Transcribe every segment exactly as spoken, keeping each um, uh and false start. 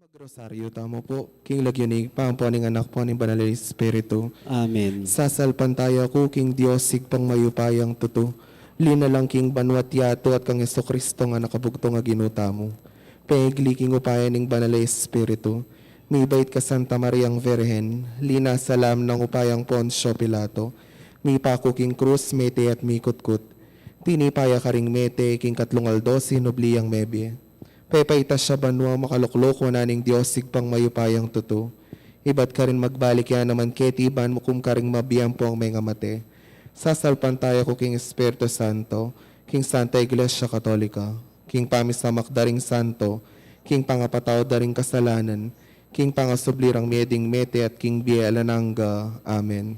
Magrosaryo tamu pu, king lagyu ning Ibpa, ampo ning Anak, ampo ning Banal a Espiritu. Amen. Sasalpantaya ku king Dios, Ibpang mayupayang tutu, linalang king banua't yatu, at kang Jesucristo a anak a bugtung a Ginu tamu. Pengigli king upaya ning Banal a Espiritu, mibait kang Santa Mariang Virgen, linasalam nang upayang Poncio Pilato, mipaku king krus, mete at mikutkut. Tinipa ya karing mete, king katlung aldo sinubli yang mebie. Pepaitas ya banua, makaluklok wanan ning Dios Ibpang mayupayang tutu. Ibat karin magbalik ya naman keti ban mukum karing mabie ampong mengamate. Sasalpantaya ku king Espiritu Santo, king Santa Iglesia Katolika, king pamisamak da ring santo, king pangapatawad da ring kasalanan, king pangasubli rang mie ding mete at king bie alang angga. Amen.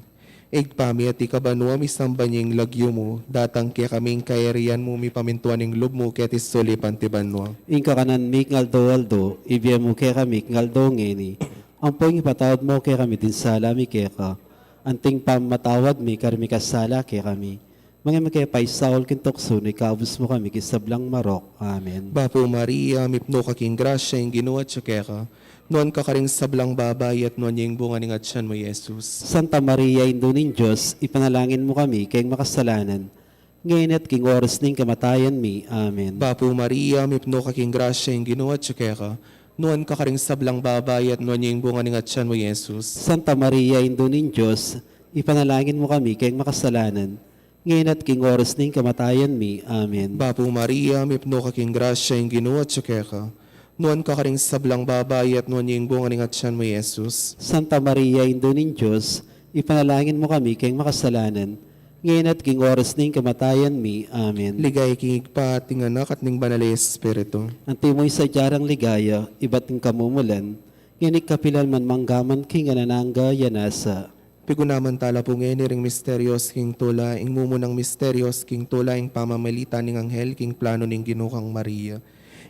Ibpa mi, atiu ka banua, misamban ya ing lagyu mu, datang kekami ing kayarian mu, mipamintuan ing lub mu keti sulip anti banua. Ing kakanan mi king aldo-aldo, ibie mu kekami king aldo ngeni. Ampo ing ipatawad mu kekami ding sala mi keka, anti ing pamamatawad mi karing mikasala kekami. Manga e mu ke paisaul king tuksu, nune ikabus mu kami king sablang marok. Amen. Bapu Maria, mipnu ka king grasya, ing Ginu atyu keka. Nuan ka karing sablang babai, at nuan ya ing bunga ning atyan mu, Jesus. Santa Maria, Indu ning Dios, ipanalangin mu kami keng makasalanan, ngeni at king oras ning kamatayan mi. Amen. Bapu Maria, mipnu ka king grasya, ing Ginu atyu keka. Nuan ka karing sablang babai, at nuan ya ing bunga ning atyan mu, Jesus. Santa Maria, Indu ning Dios, ipanalangin mu kami keng makasalanan, ngeni at king oras ning kamatayan mi. Amen. Bapu Maria, mipnu ka king grasya, ing Ginu atyu keka. Nuan ka karing sablang babai, at nuan ya ing bunga ning atyan mu, Jesus. Santa Maria, Indu ning Dios, ipanalangin mu kami keng makasalanan, ngeni at king oras ning kamatayan mi. Amen. Ligaya king Ibpa, at ning Anak, at ning Banal a Espiritu. Antimo ing sadya rang ligaya, ibat king kamumulan, ngeni at kapilan man, mangga man king alang angga. Amen. Pigunaman tala pu ngeni ring misterios king tula. Ing mumunang misterios king tula, ing pamamalitan ning anghel king planu ning Ginu kang Maria.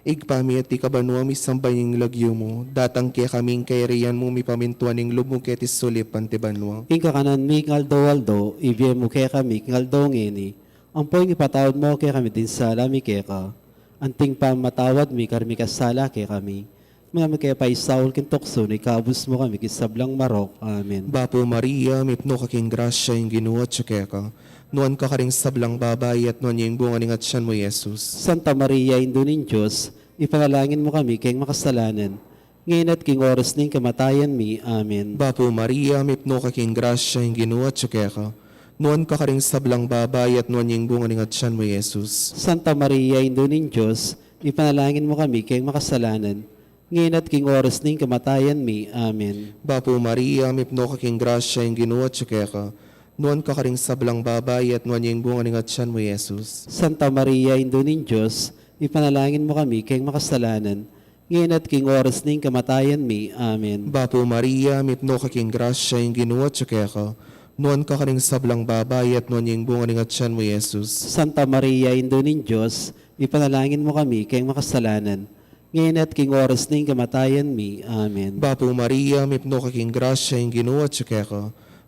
Ibpa mi, atiu ka banua, misamban ya ing lagyu mu, datang kekami ing kayarian mu, mipamintuan ing lub mu keti sulip anti banua. Ing kakanan mi king aldo-aldo, ibie mu kekami king aldo ngeni. Ampo ing ipatawad mu kekami ding sala mi keka, anti ing pamamatawad mi karing mikasala kekami. Manga e mu ke paisaul king tuksu, nune ikabus mu kami king sablang marok. Amen. Bapu Maria, mipnu ka king grasya, ing Ginu atyu keka. Nuan ka karing sablang babai, at nuan ya ing bunga ning atyan mu, Jesus. Santa Maria, Indu ning Dios, ipanalangin mu kami keng makasalanan, ngeni at king oras ning kamatayan mi. Amen. Bapu Maria, mipnu ka king grasya, ing Ginu atyu keka. Nuan ka karing sablang babai, at nuan ya ing bunga ning atyan mu, Jesus. Santa Maria, Indu ning Dios, ipanalangin mu kami keng makasalanan, ngeni at king oras ning kamatayan mi. Amen. Bapu Maria, mipnu ka king grasya, ing Ginu atyu keka. Nuan ka karing sablang babai, at nuan ya ing bunga ning atyan mu, Jesus. Santa Maria, Indu ning Dios, ipanalangin mu kami keng makasalanan, ngeni at king oras ning kamatayan mi. Amen. Bapu Maria, mipnu ka king grasya, ing Ginu atyu keka. Nuan ka karing sablang babai, at nuan ya ing bunga ning atyan mu, Jesus. Santa Maria, Indu ning Dios, ipanalangin mu kami keng makasalanan, ngeni at king oras ning kamatayan mi. Amen. Bapu Maria, mipnu ka king grasya, ing Ginu atyu keka.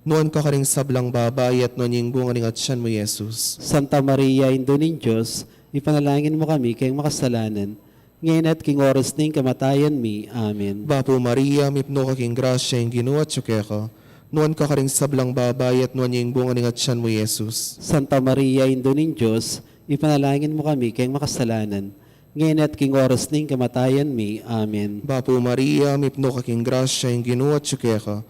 Nuan ka karing sablang babai, at nuan ya ing bunga ning atyan mu, Jesus. Santa Maria, Indu ning Dios, ipanalangin mu kami keng makasalanan, ngeni at king oras ning kamatayan mi. Amen. Bapu Maria, mipnu ka king grasya, ing Ginu atyu keka. Nuan ka karing sablang babai, at nuan ya ing bunga ning atyan mu, Jesus. Santa Maria, Indu ning Dios, ipanalangin mu kami keng makasalanan, ngeni at king oras ning kamatayan mi. Amen. Bapu Maria, mipnu ka king grasya, ing Ginu atyu keka.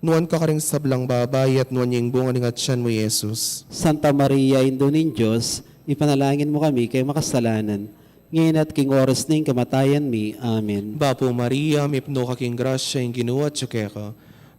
Nuan ka karing sablang babai, at nuan ya ing bunga ning atyan mu, Jesus. Santa Maria, Indu ning Dios, ipanalangin mu kami keng makasalanan, ngeni at king oras ning kamatayan mi. Amen. Bapu Maria, mipnu ka king grasya, ing Ginu atyu keka.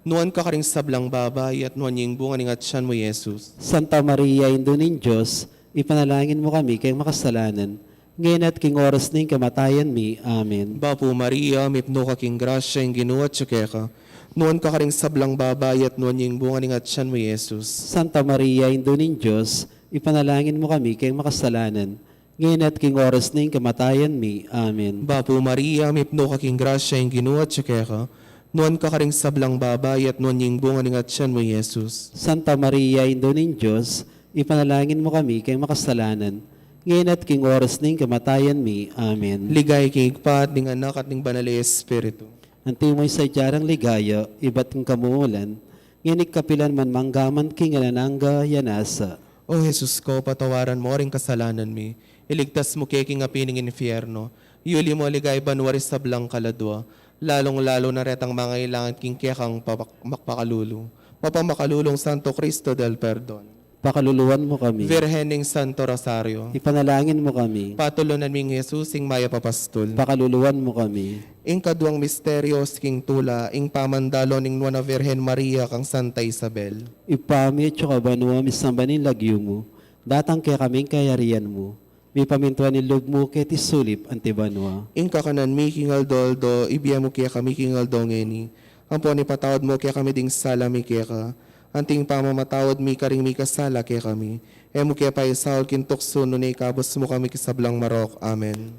Nuan ka karing sablang babai, at nuan ya ing bunga ning atyan mu, Jesus. Santa Maria, Indu ning Dios, ipanalangin mu kami keng makasalanan, ngeni at king oras ning kamatayan mi. Amen. Bapu Maria, mipnu ka king grasya, ing Ginu atyu keka. Nuan ka karing sablang babai, at nuan ya ing bunga ning atyan mu, Jesus. Santa Maria, Indu ning Dios, ipanalangin mu kami keng makasalanan, ngeni at king oras ning kamatayan mi. Amen. Bapu Maria, mipnu ka king grasya, ing Ginu atyu keka. Nuan ka karing sablang babai, at nuan ya ing bunga ning atyan mu, Jesus. Santa Maria, Indu ning Dios, ipanalangin mu kami keng makasalanan, ngeni at king oras ning kamatayan mi. Amen. Ligaya king Ibpa, at ning Anak, at ning Banal a Espiritu. Antimo ing sadya rang ligaya, ibat king kamumulan, ngeni at kapilan man, manggaman king alang angga. Amen. O Jesus ko, patawaran mo ring kasalanan mi, iligtas mu ke king api ning infierno, iuli mu king banua ring sablang kaladua, lalung-lalu na retang mangailangan king kekang papak-, mapamakalulu. Mapamakalulung Santo Cristo del Perdon. Pakaluluan mu kami. Virgen ning Santo Rosario. Ipanalangin mu kami. Patulunan ming Jesus ing mayap a pastul. Pakaluluan mu kami. Ing kaduang misteryo king tula, ing pamandalo ning Nuan a Virgen Maria kang Santa Isabel. Ibpa mi atsu ka banua, misamban ya ing lagyu mu, datang kekami ing kayarian mu, mipamintuan ing lub mu keti sulip anti banua. Ing kakanan mi king aldo-aldo, ibie mu kekami king aldo ngeni. Ampon ipatawad mu kekami ding sala mi keka, anti ing pamamatawad mi karing mikasala kekami. E mu ke paisaul king tuksu, nune ikabus mu kami king sablang marok. Amen.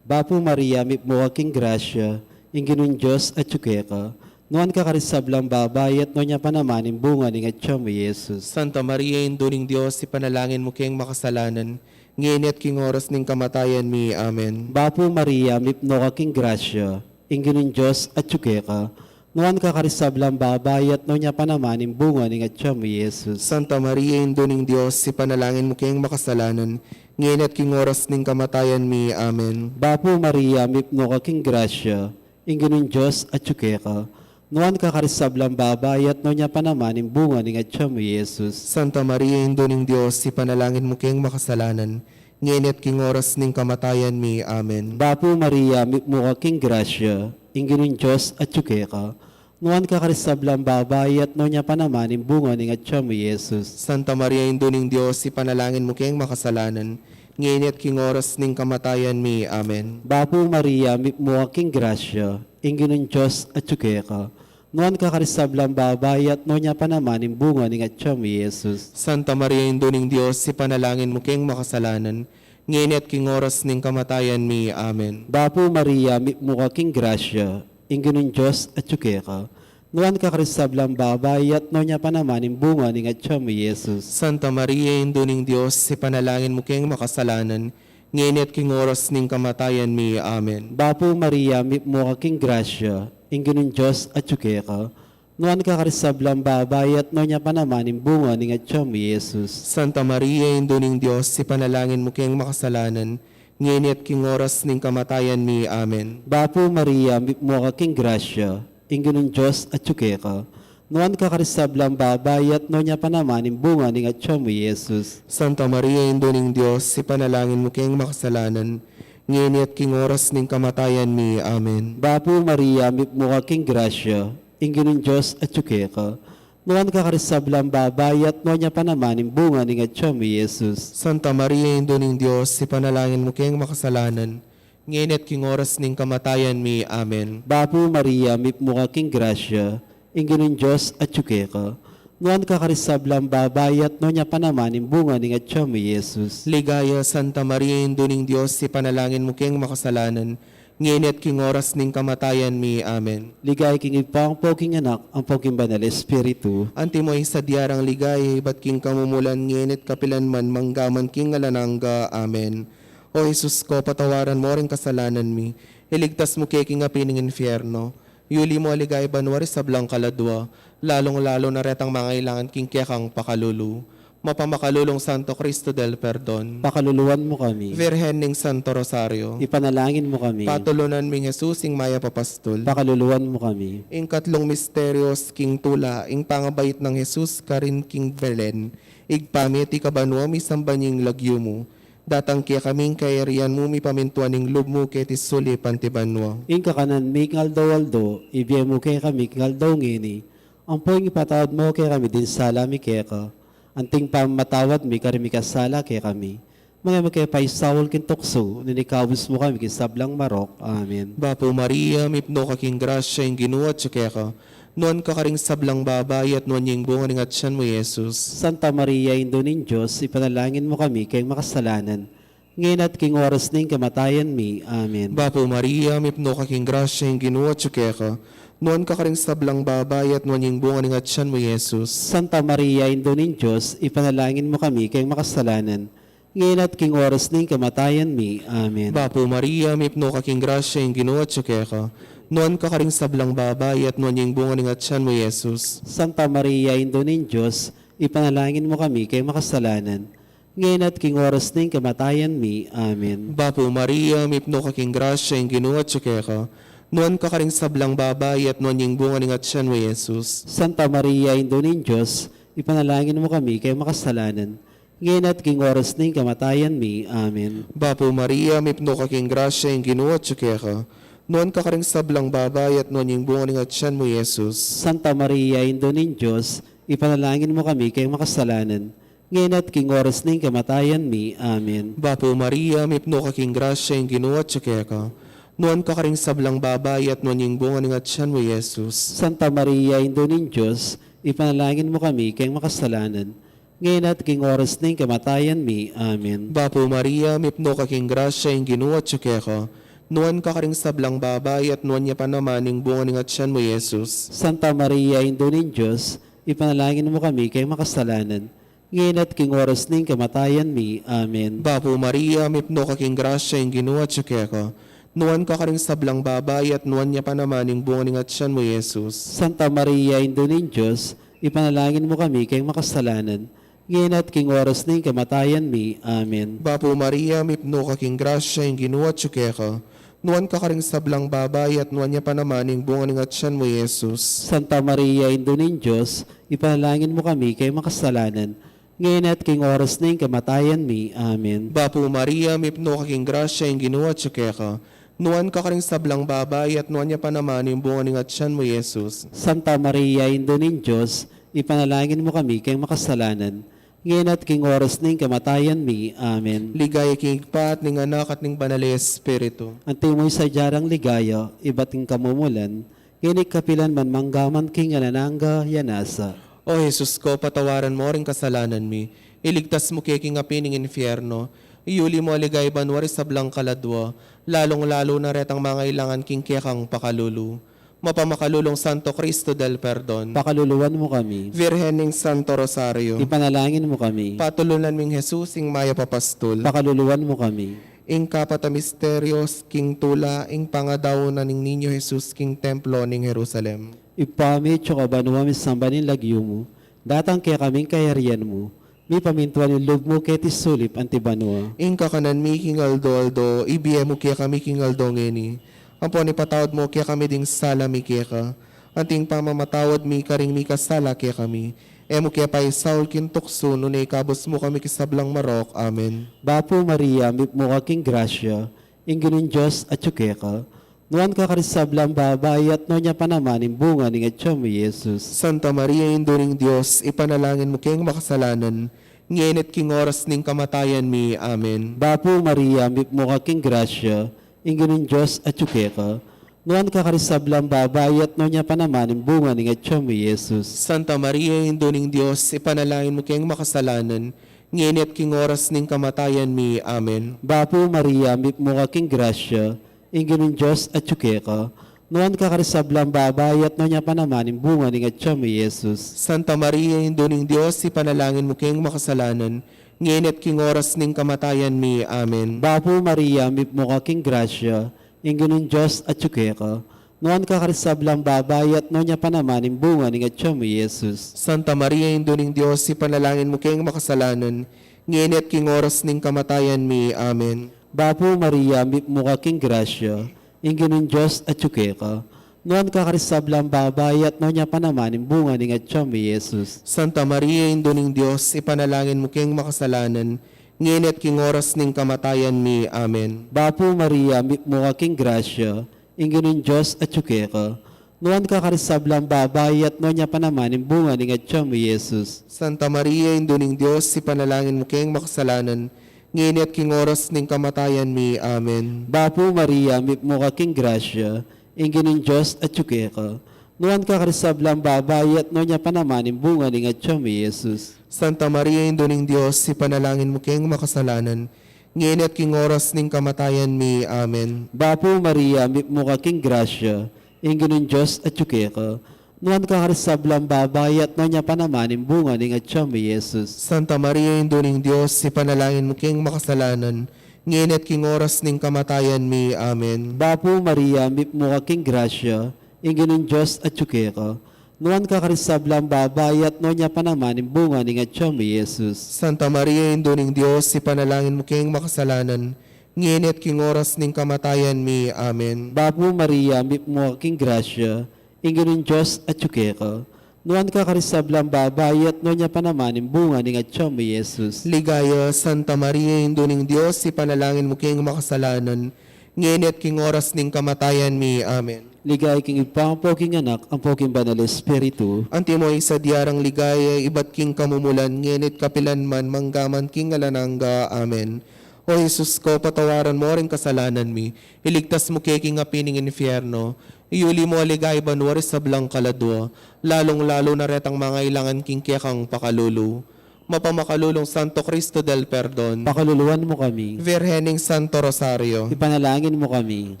Bapu Maria, mipnu ka king grasya, ing Ginung Dios atyu keka. Nuan ka karing sablang babai, at nuan ya pa naman ing bunga ning atyan mu, i Jesus. Santa Maria, Indu ning Dios, ipanalangin mu keng makasalanan, ngeni at king oras ning kamatayan mi. Amen. Bapu Maria, mipnu ka king grasya, ing Ginung Dios atyu keka. Nuan ka karing sablang babai, at nuan ya pa naman ing bunga ning atyan mu, i Jesus. Santa Maria, Indu ning Dios, ipanalangin mu keng makasalanan, ngeni at king oras ning kamatayan mi. Amen. Bapu Maria, mipnu ka king grasya, ing Ginung Dios atyu keka. Nuan ka karing sablang babai, at nuan ya pa naman ing bunga ning atyan mu, i Jesus. Santa Maria, Indu ning Dios, ipanalangin mu keng makasalanan, ngeni at king oras ning kamatayan mi. Amen. Bapu Maria, mipnu ka king grasya, ing Ginung Dios atyu keka. Nuan ka karing sablang babai, at nuan ya pa naman ing bunga ning atyan mu, i Jesus. Santa Maria, Indu ning Dios, ipanalangin mu keng makasalanan, ngeni at king oras ning kamatayan mi. Amen. Bapu Maria, mipnu ka king grasya, ing Ginung Dios atyu keka. Nuan ka karing sablang babai, at nuan ya pa naman ing bunga ning atyan mu, i Jesus. Santa Maria, Indu ning Dios, ipanalangin mu keng makasalanan, ngeni at king oras ning kamatayan mi. Amen. Bapu Maria, mipnu ka king grasya, ing Ginung Dios atyu keka. Nuan ka karing sablang babai, at nuan ya pa naman ing bunga ning atyan mu, i Jesus. Santa Maria, Indu ning Dios, ipanalangin mu keng makasalanan, ngeni at king oras ning kamatayan mi. Amen. Bapu Maria, mipnu ka king grasya, ing Ginung Dios atyu keka. Nuan ka karing sablang babai, at nuan ya pa naman ing bunga ning atyan mu, i Jesus. Santa Maria, Indu ning Dios, ipanalangin mu keng makasalanan, ngeni at king oras ning kamatayan mi. Amen. Bapu Maria, mipnu ka king grasya, ing Ginung Dios atyu keka. Nuan ka karing sablang babai, at nuan ya pa naman ing bunga ning atyan mu, i Jesus. Santa Maria, Indu ning Dios, ipanalangin mu keng makasalanan, ngeni at king oras ning kamatayan mi. Amen. Bapu Maria, mipnu ka king grasya, ing Ginung Dios atyu keka. Nuan ka karing sablang babai, at nuan ya pa naman ing bunga ning atyan mu, i Jesus. Santa Maria, Indu ning Dios, ipanalangin mu keng makasalanan, ngeni at king oras ning kamatayan mi. Amen. Bapu Maria, mipnu ka king grasya, ing Ginung Dios atyu keka. Nuan ka karing sablang babai, at nuan ya pa naman ing bunga ning atyan mu, i Jesus. Ligaya, Santa Maria, Indu ning Dios, ipanalangin mu keng makasalanan, ngeni at king oras ning kamatayan mi. Amen. Ligaya king Ibpa, ampo king Anak, ampo king Banal Espiritu. Antimo ing sadya rang ligaya ibat king kamumulan, ngeni at kapilan man, manggaman king alang angga. Amen. O Jesus ko, patawaran mo ring kasalanan mi, iligtas mu ke king api ning infierno, iuli mu king banua ring sablang kaladua, lalung-lalu na retang mangailangan king kekang pakalulu. Mapamakalulung Santo Cristo del Perdon. Pakaluluan mu kami. Virgen ning Santo Rosario. Ipanalangin mu kami. Patulunan ming Jesus ing mayap a pastul. Pakaluluan mu kami. Ing katlung misteryo king tula, ing pangabait nang Jesus karin king Belen. Ibpa mi, atiu ka banua, misamban ya ing lagyu mu. Datang kekami ing kayarian mu, mipamintuan ing lub mu keti sulip anti banua. Ing kakanan mi king aldo-aldo, ibie mu kekami king aldo ngeni. Ampo ipatawad mu kekami ding sala mi keka, anti ing pamamatawad mi karing mikasala kekami. Manga e mu ke paisaul king tuksu, nune ikabus mu kami king sablang marok. Amen. Bapu Maria, mipnu ka king grasya, ing Ginu atiu keka. Nuan ka karing sablang babai, at nuan ya ing bunga ning atian mu, i Jesus. Santa Maria, Indu ning Dios, ipanalangin mu kami keng makasalanan, ngeni at king oras ning kamatayan mi. Amen. Bapu Maria, mipnu ka king grasya, ing Ginu atiu keka. Nuan ka karing sablang babai, at nuan ya ing bunga ning atian mu, i Jesus. Santa Maria, Indu ning Dios, ipanalangin mu kami keng makasalanan, Ngeni at king oras ning kamatayan mi. Amen. Bapu Maria, mipnu ka king grasya, ing Ginu atyu keka. Nuan ka karing sablang babai, at nuan ya ing bunga ning atyan mu, Jesus. Santa Maria, Indu ning Dios, ipanalangin mu kami king makasalanan, ngeni at king oras ning kamatayan mi. Amen. Bapu Maria, mipnu ka king grasya, ing Ginu atyu keka. Nuan ka karing sablang babai, at nuan ya ing bunga ning atyan mu, Jesus. Santa Maria, Indu ning Dios, ipanalangin mu kami king makasalanan, ngeni at king oras ning kamatayan mi. Amen. Bapu Maria, mipnu ka king grasya, ing Ginu atyu keka. Nuan ka karing sablang babai, at nuan ya ing bunga ning atyan mu, Jesus. Santa Maria, Indu ning Dios, ipanalangin mu kami king makasalanan, ngeni at king oras ning kamatayan mi. Amen. Bapu Maria, mipnu ka king grasya, ing Ginu atyu keka. Nuan ka karing sablang babai, at nuan ya ing bunga ning atyan mu, Jesus. Santa Maria, Indu ning Dios, ipanalangin mu kami king makasalanan, ngeni at king oras ning kamatayan mi. Amen. Bapu Maria, mipnu ka king grasya, ing Ginu atyu keka. Nuan ka karing sablang babai, at nuan ya pa naman ing bunga ning atyan mu, Jesus. Santa Maria, Indu ning Dios, ipanalangin mu kami king makasalanan, ngeni at king oras ning kamatayan mi. Amen. Bapu Maria, mipnu ka king grasya, ing Ginu atyu keka. Nuan ka karing sablang babai, at nuan ya pa naman ing bunga ning atyan mu, Jesus. Santa Maria, Indu ning Dios, ipanalangin mu kami king makasalanan, ngeni at king oras ning kamatayan mi. Amen. Bapu Maria, mipnu ka king grasya, ing Ginu atyu keka. Nuan ka karing sablang babai, at nuan ya pa naman ing bunga ning atyan mu, Jesus. Santa Maria, Indu ning Dios, ipanalangin mu kami king makasalanan, ngeni at king oras ning kamatayan mi. Amen. Bapu Maria, mipnu ka king grasya, ing Ginu atyu keka. Nuan ka karing sablang babai, at nuan ya pa naman ing bunga ning atyan mu, Jesus. Santa Maria, Indu ning Dios, ipanalangin mu kami king makasalanan, ngeni at king oras ning kamatayan mi. Amen. Ligaya king Ibpa, at ning Anak, at ning Banal a Espiritu. Antimo ing sadya rang ligaya ibat king kamumulan, ngeni at kapilan man, mangga man king alang angga. Amen. O Jesus ko, patawaran mu ring kasalanan mi, iligtas mu ke king api ning infierno, iyuli mu king ligaya banua ring sablang kaladua, lalung-lalu na retang mangailangan king kekang pakalulu. Mapamakalulung Santo Cristo del Perdon. Pakaluluan mu kami. Virgen ning Santo Rosario. Ipanalangin mu kami. Patulunan ming Jesus, ing mayap a pastul. Pakaluluan mu kami. Ing kapat a misteryo king tula, ing pangadaunan ning Niño Jesus king templo ning Jerusalem. Ibpa mi, atsu ka banua, misamban ing lagyu mu, datang kekami ing kayarian mu, mipamintuan ing lub mu keti sulip anti banua. Ing kakanan mi king aldo-aldo, ibie mu kekami king aldo ngeni. Ampon ipatawad mu kekami ding sala mi keka, anti ing pamamatawad mi karing mikasala kekami. E mu ke paisaul king tuksu, nune ikabus mu kami king sablang marok. Amen. Bapu Maria, mipmu ka king grasya, ing Ginung Dios atyu keka. Nuan ka karing sablang babai, at nuan ya pa naman ing bunga ning atyan mu, Jesus. Santa Maria, Indu ning Dios, ipanalangin mu keng makasalanan, ngeni at king oras ning kamatayan mi. Amen. Bapu Maria, mipmu ka king grasya, ing Ginung Dios atyu keka. Nuan ka karing sablang babai, at nuan ya pa naman ing bunga ning atyan mu, Jesus. Santa Maria, Indu ning Dios, ipanalangin mu keng makasalanan, ngeni at king oras ning kamatayan mi. Amen. Bapu Maria, mipmu ka king grasya, ing Ginung Dios atyu keka. Nuan ka karing sablang babai, at nuan ya pa naman ing bunga ning atyan mu, Jesus. Santa Maria, Indu ning Dios, ipanalangin mu keng makasalanan, ngeni at king oras ning kamatayan mi. Amen. Bapu Maria, mipmu ka king grasya, ing Ginung Dios atyu keka. Nuan ka karing sablang babai, at nuan ya pa naman ing bunga ning atyan mu, Jesus. Santa Maria, Indu ning Dios, ipanalangin mu keng makasalanan, ngeni at king oras ning kamatayan mi. Amen. Bapu Maria, mipmu ka king grasya, ing Ginung Dios atyu keka. Nuan ka karing sablang babai, at nuan ya pa naman ing bunga ning atyan mu, Jesus. Santa Maria, Indu ning Dios, ipanalangin mu keng makasalanan, ngeni at king oras ning kamatayan mi. Amen. Bapu Maria, mipmu ka king grasya, ing Ginung Dios atyu keka. Nuan ka karing sablang babai, at nuan ya pa naman ing bunga ning atyan mu, Jesus. Santa Maria, Indu ning Dios, ipanalangin mu keng makasalanan, ngeni at king oras ning kamatayan mi. Amen. Bapu Maria, mipmu ka king grasya, ing Ginung Dios atyu keka. Nuan ka karing sablang babai, at nuan ya pa naman ing bunga ning atyan mu, Jesus. Santa Maria, Indu ning Dios, ipanalangin mu keng makasalanan, ngeni at king oras ning kamatayan mi. Amen. Bapu Maria, mipmu ka king grasya, ing Ginung Dios atyu keka. Nuan ka karing sablang babai, at nuan ya pa naman ing bunga ning atyan mu, Jesus. Santa Maria, Indu ning Dios, ipanalangin mu keng makasalanan, ngeni at king oras ning kamatayan mi. Amen. Bapu Maria, mipnu ka king grasya, ing Ginung Dios atyu keka. Nuan ka karing sablang babai, at nuan ya pa naman ing bunga ning atyan mu, Jesus. Santa Maria, Indu ning Dios, ipanalangin mu keng makasalanan, ngeni at king oras ning kamatayan mi. Amen. Bapu Maria, mipnu ka king grasya, ing Ginung Dios atyu keka. Nuan ka karing sablang babai, at nuan ya pa naman ing bunga ning atyan mu, Jesus. Ligaya, Santa Maria, Indu ning Dios, ipanalangin mu keng makasalanan, ngeni at king oras ning kamatayan mi. Amen. Ligaya king Ibpa, ampo king Anak, ampo king Banal Espiritu. Antimo ing sadya rang ligaya, ibat king kamumulan, ngeni at kapilan man, manggaman king alang angga. Amen. O Jesus ko, patawaran mo ring kasalanan mi, iligtas mu ke king api ning infierno, iyuli mo king ligaya banua ring sablang kaladua, lalung-lalu na retang mangailangan king kekang pakalulu. Mapamakalulung Santo Cristo del Perdon. Pakaluluan mu kami. Virgen ning Santo Rosario. Ipanalangin mu kami.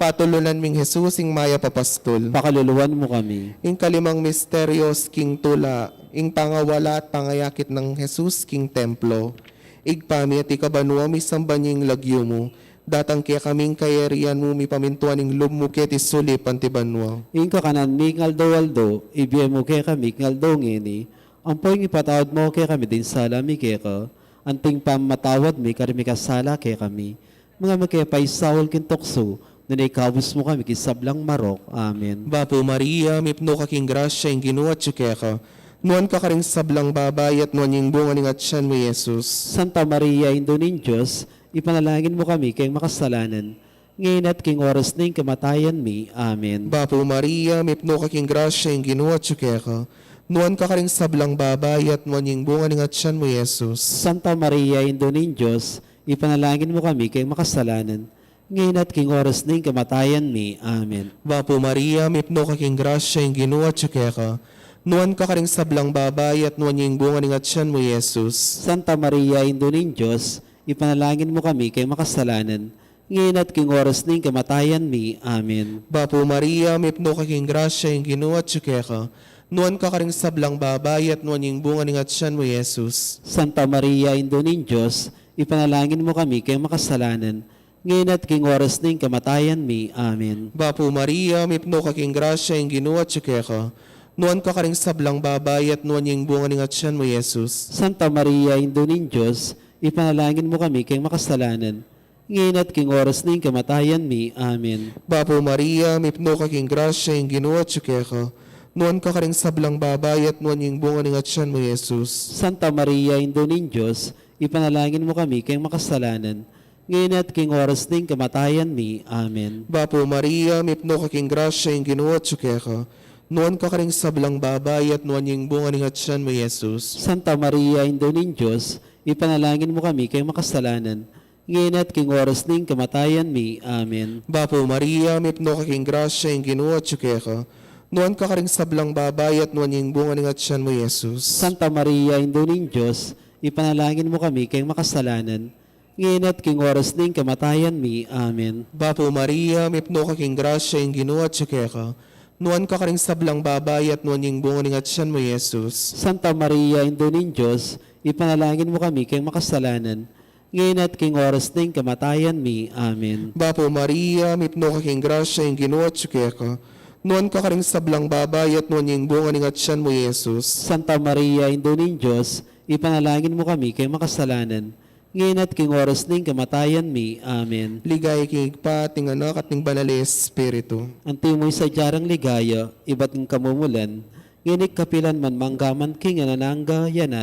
Patulunan ming Jesus ing mayap a pastul. Pakaluluan mu kami. Ing kalimang misterios king tula, ing pangawala at pangayakit nang Jesus king templo. Ibpa mi, atiu ka banua, misamban ya ing lagyu mu. Datang kekami ing kayarian mu, mipamintuan ing lub mu keti sulip anti banua. Ing kakanan mi king aldo-aldo, ibie mu kekami king aldo ngeni. Ampo ing ipatawad mu kekami ding sala mi keka, anti ing pamamatawad mi karing mikasala kekami. Manga e mu ke paisaul king tuksu, nune ikabus mu kami king sablang marok. Amen. Bapu Maria, mipnu ka king grasya, ing Ginu atyu keka. Nuan ka karing sablang babai, at nuan ya ing bunga ning atyan mu, Jesus. Santa Maria, Indu ning Dios, ipanalangin mu kami keng makasalanan, ngeni at king oras ning kamatayan mi. Amen. Bapu Maria, mipnu ka king grasya, ing Ginu atyu keka. Nuan ka karing sablang babai, at nuan ya ing bunga ning atyan mu, Jesus. Santa Maria, Indu ning Dios, ipanalangin mu kami keng makasalanan, ngeni at king oras ning kamatayan mi. Amen. Bapu Maria, mipnu ka king grasya, ing Ginu atyu keka. Nuan ka karing sablang babai, at nuan ya ing bunga ning atyan mu, Jesus. Santa Maria, Indu ning Dios, ipanalangin mu kami keng makasalanan, ngeni at king oras ning kamatayan mi. Amen. Bapu Maria, mipnu ka king grasya, ing Ginu atyu keka. Nuan ka karing sablang babai, at nuan ya ing bunga ning atyan mu, Jesus. Santa Maria, Indu ning Dios, ipanalangin mu kami keng makasalanan, ngeni at king oras ning kamatayan mi. Amen. Bapu Maria, mipnu ka king grasya, ing Ginu atyu keka. Nuan ka karing sablang babai, at nuan ya ing bunga ning atyan mu, Jesus. Santa Maria, Indu ning Dios, ipanalangin mu kami keng makasalanan, ngeni at king oras ning kamatayan mi. Amen. Bapu Maria, mipnu ka king grasya, ing Ginu atyu keka. Nuan ka karing sablang babai, at nuan ya ing bunga ning atyan mu, Jesus. Santa Maria, Indu ning Dios, ipanalangin mu kami keng makasalanan, ngeni at king oras ning kamatayan mi. Amen. Bapu Maria, mipnu ka king grasya, ing Ginu atyu keka. Nuan ka karing sablang babai, at nuan ya ing bunga ning atyan mu, Jesus. Santa Maria, Indu ning Dios, ipanalangin mu kami keng makasalanan, ngeni at king oras ning kamatayan mi. Amen. Bapu Maria, mipnu ka king grasya, ing Ginu atyu keka. Nuan ka karing sablang babai, at nuan ya ing bunga ning atyan mu, Jesus. Santa Maria, Indu ning Dios, ipanalangin mu kami keng makasalanan, ngeni at king oras ning kamatayan mi. Amen. Bapu Maria, mipnu ka king grasya, ing Ginu atyu keka. Nuan ka karing sablang babai, at nuan ya ing bunga ning atyan mu, Jesus. Santa Maria, Indu ning Dios, ipanalangin mu kami keng makasalanan, ngeni at king oras ning kamatayan mi. Amen. Bapu Maria, mipnu ka king grasya, ing Ginu atyu keka. Nuan ka karing sablang babai, at nuan ya ing bunga ning atyan mu, Jesus. Santa Maria, Indu ning Dios, ipanalangin mu kami keng makasalanan, ngeni at king oras ning kamatayan mi. Amen. Ligaya king Ibpa, at ning Anak, at ning Banal a Espiritu. Antimo ing sadya rang ligaya, ibat king kamumulan, ngeni at kapilan man, manggaman king alang angga. Amen.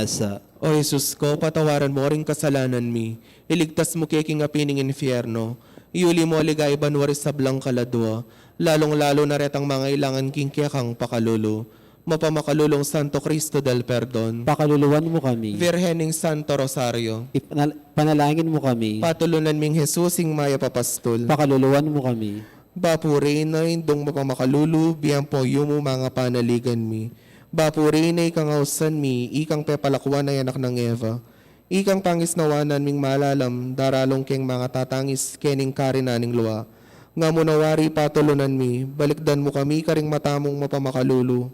O Jesus ko, patawaran mo ring kasalanan mi, iligtas mu ke king api ning infierno, iyuli mo king ligaya banua ring sablang kaladua, lalung-lalu na retang mangailangan king kekang pakalulu. Mapamakalulung Santo Cristo del Perdon. Pakaluluan mu kami. Virgen ning Santo Rosario. Ipanal-, panalangin mu kami. Patulunan ming Jesus, ing mayap a pastul. Pakaluluan mu kami. Bapu Reyna, Indung mapamakalulu, biampo yumu, manga panaligan mi. Bapu Reyna, ikang ausan mi, ikang pepalakuan a anak nang Eva. Ikang pangisnawanan ming malalam, daralung keng mangatatangis kening karinan ning lua. Nga mu na wari patulunan mi, balikdan mu kami karing mata mung mapamakalulu.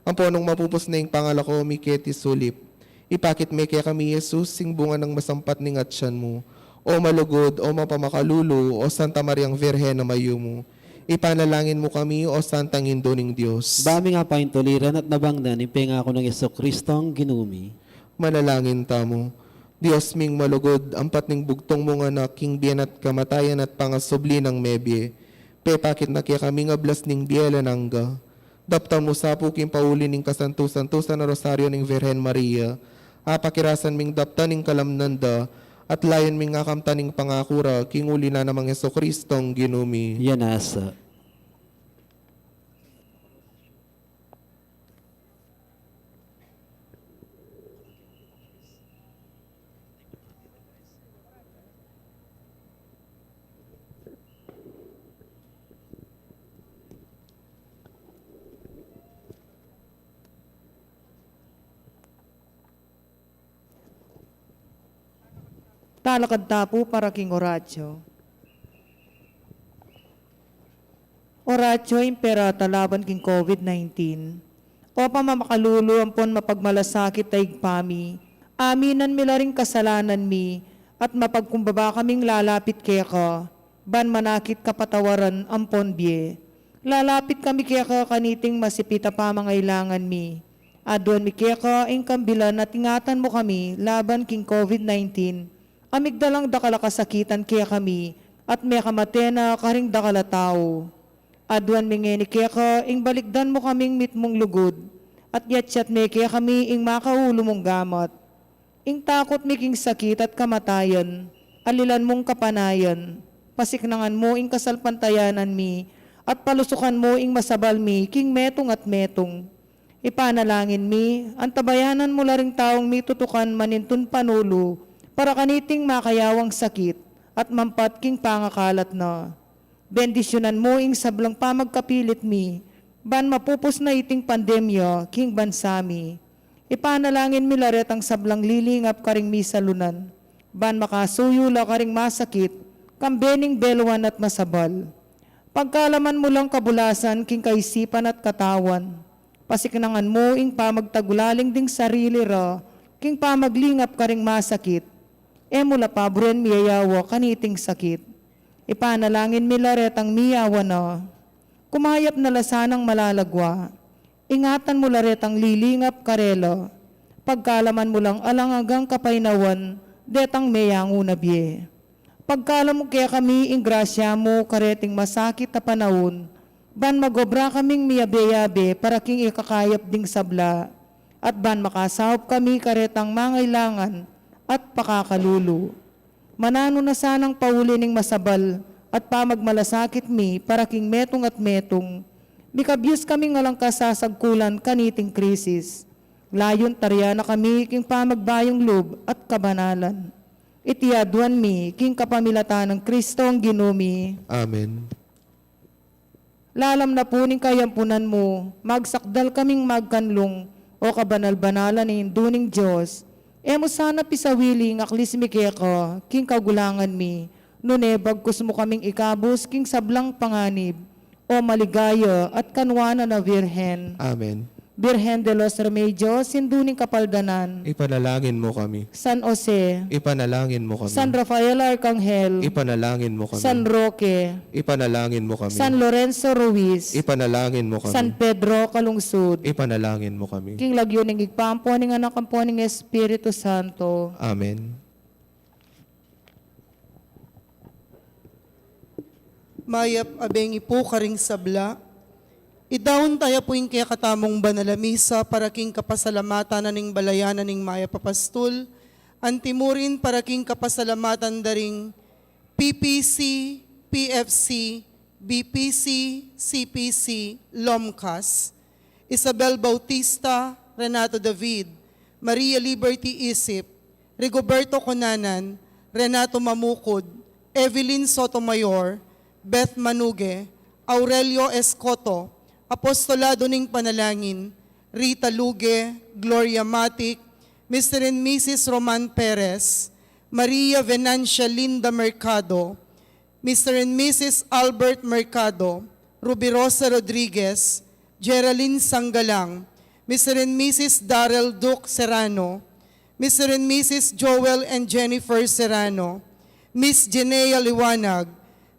Ampo nung mapupus na ing pangalako mi keti sulip, ipakit me kekami i Jesus, ing bunga nang masampat ning atyan mu. O malugud, o mapamakalulu, o Santa Mariang Virgen a mayumu, ipanalangin mu kami, o Santang Indu ning Dios. Ba ming apaintuliran at nabangnan ing pengaku nang Jesucristong Ginu mi. Manalangin tamu. Dios ming malugud, ampat ning bugtung mung Anak, king bie na at kamatayan at pangasubli nang mebie, pepakit na kekami ing ablas ning bie alang angga. Daptan mu sa pu king pauli ning kasantu-santusan a Rosario ning Virgen Maria, apakirasan ming daptan ing kalamnan da, at layun ming akamtan ing pangaku ra, king uli na namang Jesucristong Ginu mi. Yan nasa. Talakad ta pu para king oratio. Oratio Imperata laban king COVID nineteen. O pamamakalulu ampon mapagmalasakit a Ibpa mi, aminan mi la ring kasalanan mi, at mapagkumbaba kaming lalapit keka, ban manakit kapatawaran ampon bie. Lalapit kami keka kaniting masipit a pamangailangan mi. Aduan mi keka ing kambilan at ingatan mu kami laban king COVID nineteen, a migdalang dakal a kasakitan kekami, at mekamate na karing dakal a tau. Aduan mi ngeni keka ing balikdan mu kaming mitmung lugud, at yatyat me kekami ing makaulu mung gamat. Ing takut mi king sakit at kamatayan, alilan mung kapanayan, pasiknangan mu ing kasalpantayanan mi, at palusukan mu ing masabal mi king metung at metung. Ipanalangin mi, antabayanan mu la ring taung mitutukan manintun panulu para kaniting makayawang sakit at mampat king pangakalat na. Bendisyunan mu ing sablang pamagkapilit mi, ban mapupus na iting pandemya king bansa mi. Ipanalangin mi la retang sablang lilingap karing misalunan, ban makasuyu la karing masakit, kambe ning beluan at masabal. Pagkalaman mu lang kabulasan king kaisipan at katawan. Pasiknangan mu ing pamagtagulaling ding sarili ra king pamaglingap karing masakit. E mu la paburen miyayawa kaniting sakit. Ipanalangin mi la retang miyawa na. Kumayap na la sanang malalagwa. Ingatan mu la retang lilingap karela. Pagkalaman mu lang alang anggang kapaynawan detang meyangu na bie. Pagkalam mu kekami ing grasya mu kareting masakit a panaun, ban magobra kaming miyabe-yabe para king ikakayap ding sabla, at ban makasaup kami karetang mangailangan at pakakalulu. Mananu na sanang pauli ning masabal at pamagmalasakit mi para king metung at metung, mikabyus kaming alang kasasagkulan kaniting krisis. Layun tarian na kami king pamagbayung lub at kabanalan. Iti aduan mi king kapamilatan nang Kristong Ginu mi. Amen. Lalam na pu ning kayampunan mu, magsakdal kaming magkanlung, o kabanal-banalan a Indu ning Dios. E mu sana pisawili ing aklis mi keka king kagulangan mi, nune bagkus mu kaming ikabus king sablang panganib, o maligaya at kanwanan a Virgen. Amen. Virgen de los Remedios, Indu ning Kapaldanan. Ipanalangin mu kami. San Jose. Ipanalangin mu kami. San Rafael Arcangel. Ipanalangin mu kami. San Roque. Ipanalangin mu kami. San Lorenzo Ruiz. Ipanalangin mu kami. San Pedro Calungsod. Ipanalangin mu kami. King lagyu ning Ibpa, ampo ning Anak, ampo ning Espiritu Santo. Amen. Mayap a bengi pu karing sabla. Idaun taya pu ing kekatamung banal a misa para king kapasalamatan na ning balayan na ning mayap a pastul, anti mu rin para king kapasalamatan da ring P P C, P F C, B P C, C P C, Lomcas, Isabel Bautista, Renato David, Maria Liberty Isip, Rigoberto Cunanan, Renato Mamucud, Evelyn Sotomayor, Beth Manugue, Aurelio Escoto, Apostolado ning Panalangin, Rita Luge, Gloria Matic, Mister and Missus Roman Perez, Maria Venancia Linda Mercado, Mister and Missus Albert Mercado, Rubirosa Rodriguez, Geraldine Sangalang, Mister and Missus Darrell Duke Serrano, Mister and Missus Joel and Jennifer Serrano, Miss Jenea Liwanag,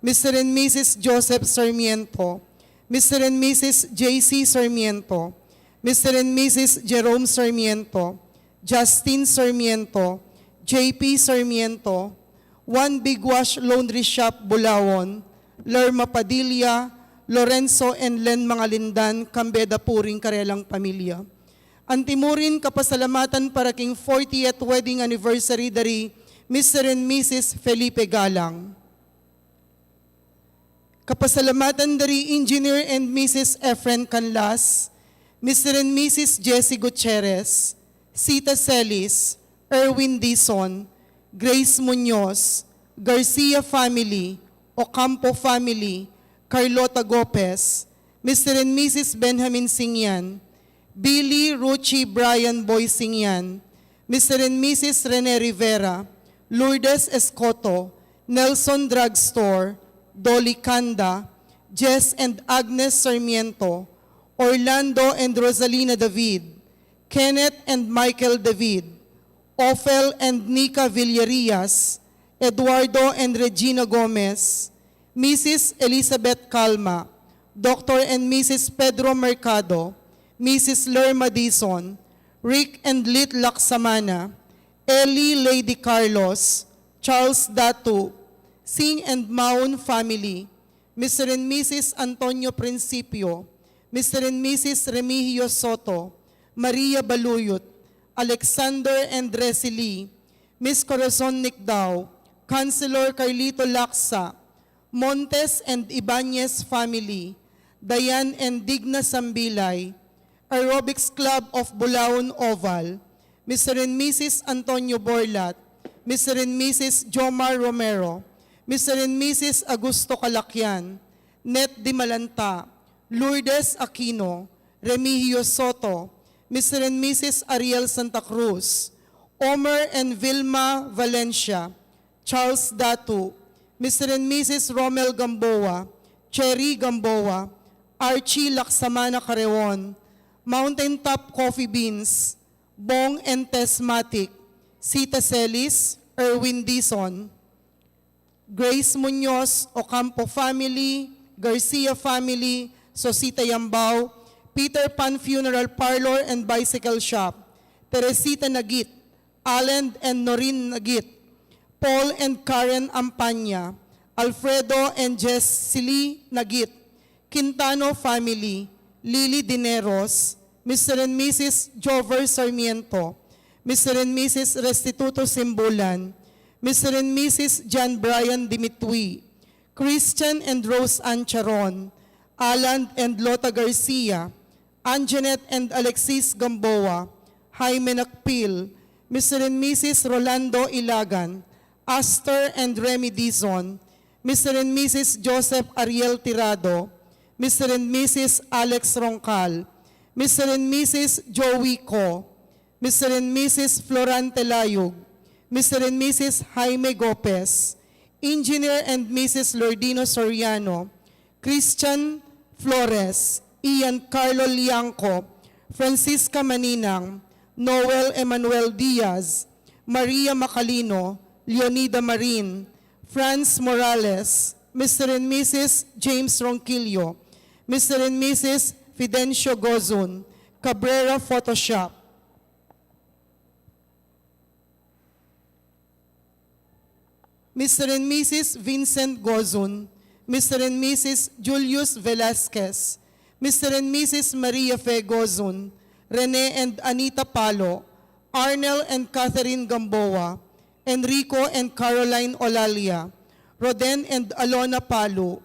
Mister and Missus Joseph Sarmiento, Mister and Missus J C Sarmiento, Mister and Missus Jerome Sarmiento, Justin Sarmiento, J P Sarmiento, One Big Wash Laundry Shop, Bulaon, Lerma Padilla, Lorenzo and Len Mangalindan, kambe da pu ring karelang pamilya. Antimurin kapasalamatan para king fortieth wedding anniversary dari Mister and Missus Felipe Galang. Kapasalamatan dari Engineer and Missus Efren Canlas, Mister and Missus Jessie Gutierrez, Sita Celis, Erwin Dizon, Grace Muñoz, Garcia family, Ocampo family, Carlota Gopez, Mister and Missus Benjamin Singyan, Billy, Ruchi, Brian, Boy Singyan, Mister and Missus Rene Rivera, Lourdes Escoto, Nelson Drugstore, Dolly Canda, Jess and Agnes Sarmiento, Orlando and Rosalina David, Kenneth and Michael David, Ophel and Nika Villarias, Eduardo and Regina Gomez, Missus Elizabeth Calma, Doctor and Missus Pedro Mercado, Missus Lerma Dizon, Rick and Lit Laksamana, Ellie Lady Carlos, Charles Datu, Sing and Maun family, Mister and Missus Antonio Principio, Mister and Missus Remigio Soto, Maria Baluyut, Alexander and Resi Lee, Miss Corazon Nicdao, Councilor Carlito Laksa, Montes and Ibanez family, Dayan and Digna Sambilay, Aerobics Club of Bulaon Oval, Mister and Missus Antonio Borlat, Mister and Missus Jomar Romero, Mister and Missus Augusto Calacyan, Net Dimalanta, Lourdes Aquino, Remigio Soto, Mister and Missus Ariel Santa Cruz, Omer and Vilma Valencia, Charles Datu, Mister and Missus Romel Gamboa, Cherry Gamboa, Archie Laksamana Careon, Mountain Top Coffee Beans, Bong and Tess Matic, Sita Celis, Erwin Dizon, Grace Muñoz, Ocampo family, Garcia family, Sosita Yambao, Peter Pan Funeral Parlor and Bicycle Shop, Teresita Nagit, Alan and Noreen Nagit, Paul and Karen Ampanya, Alfredo and Jess Sili Nagit, Quintano family, Lily Dineros, Mister and Missus Jover Sarmiento, Mister and Missus Restituto Simbulan, Mister and Missus John Brian Dimitwi, Christian and Rose Ann Charon, Alan and Lota Garcia, Anjanette and Alexis Gamboa, Jaime Nakpil, Mister and Missus Rolando Ilagan, Aster and Remy Dizon, Mister and Missus Joseph Ariel Tirado, Mister and Missus Alex Roncal, Mister and Missus Joey Co, Mister and Missus Florante Layug, Mister and Missus Jaime Gopez, Engineer and Missus Lordino Soriano, Christian Flores, Ian Carlo Liangco, Francisca Maninang, Noel Emmanuel Diaz, Maria Macalino, Leonida Marin, Franz Morales, Mister and Missus James Ronquillo, Mister and Missus Fidencio Gozun, Cabrera Photoshop, Mister and Missus Vincent Gozun, Mister and Missus Julius Velasquez, Mister and Missus Maria Fe Gozun, Rene and Anita Palo, Arnel and Catherine Gamboa, Enrico and Caroline Olalia, Roden and Alona Palu,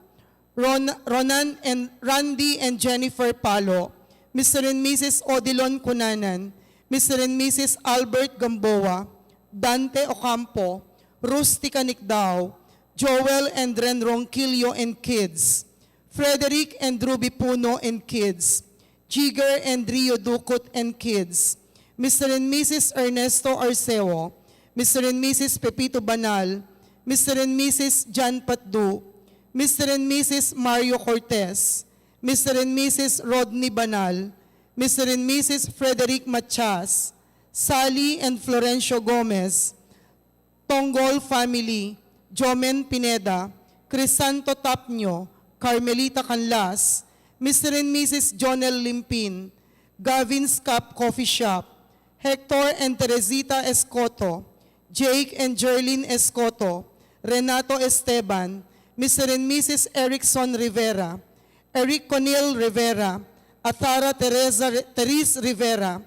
Ron-, Ronan and Randy and Jennifer Palo, Mister and Missus Odilon Cunanan, Mister and Missus Albert Gamboa, Dante Ocampo, Rustica Nicdao, Joel and Ren Ronquillo and kids, Frederick and Ruby Puno and kids, Jigger and Rio Ducut and kids, Mister and Missus Ernesto Arceo, Mister and Missus Pepito Banal, Mister and Missus John Patdu, Mister and Missus Mario Cortez, Mister and Missus Rodney Banal, Mister and Missus Frederick Matias, Sally and Florencio Gomez, Tonggol family, Jomen Pineda, Crisanto Tapnio, Carmelita Canlas, Mister and Missus Jonel Limpin, Gavin's Cup Coffee Shop, Hector and Teresita Escoto, Jake and Jerlyn Escoto, Renato Esteban, Mister and Missus Erickson Rivera, Eric Conil Rivera, Atara Teresa Re-, Teres Rivera,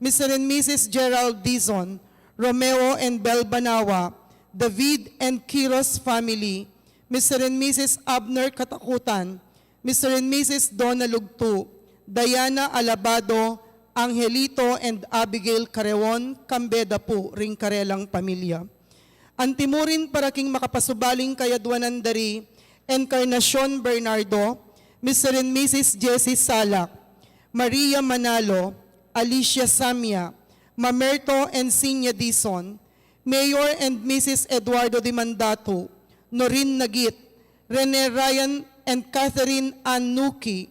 Mister and Missus Gerald Dizon, Romeo and Bel Banawa, David and Kiros family, Mister and Missus Abner Katakutan, Mister and Missus Donna Lugtu, Diana Alabado, Angelito and Abigail Careon, kambe da pu ring karelang pamilya. Antimurin para king makapasubaling kayadwanan da ri Encarnacion Bernardo, Mister and Missus Jessie Salak, Maria Manalo, Alicia Samia, Mamerto and Sinya Dizon, Mayor and Missus Eduardo Dimandatu, Norin Nagit, Rene Ryan and Catherine Ann Nuki,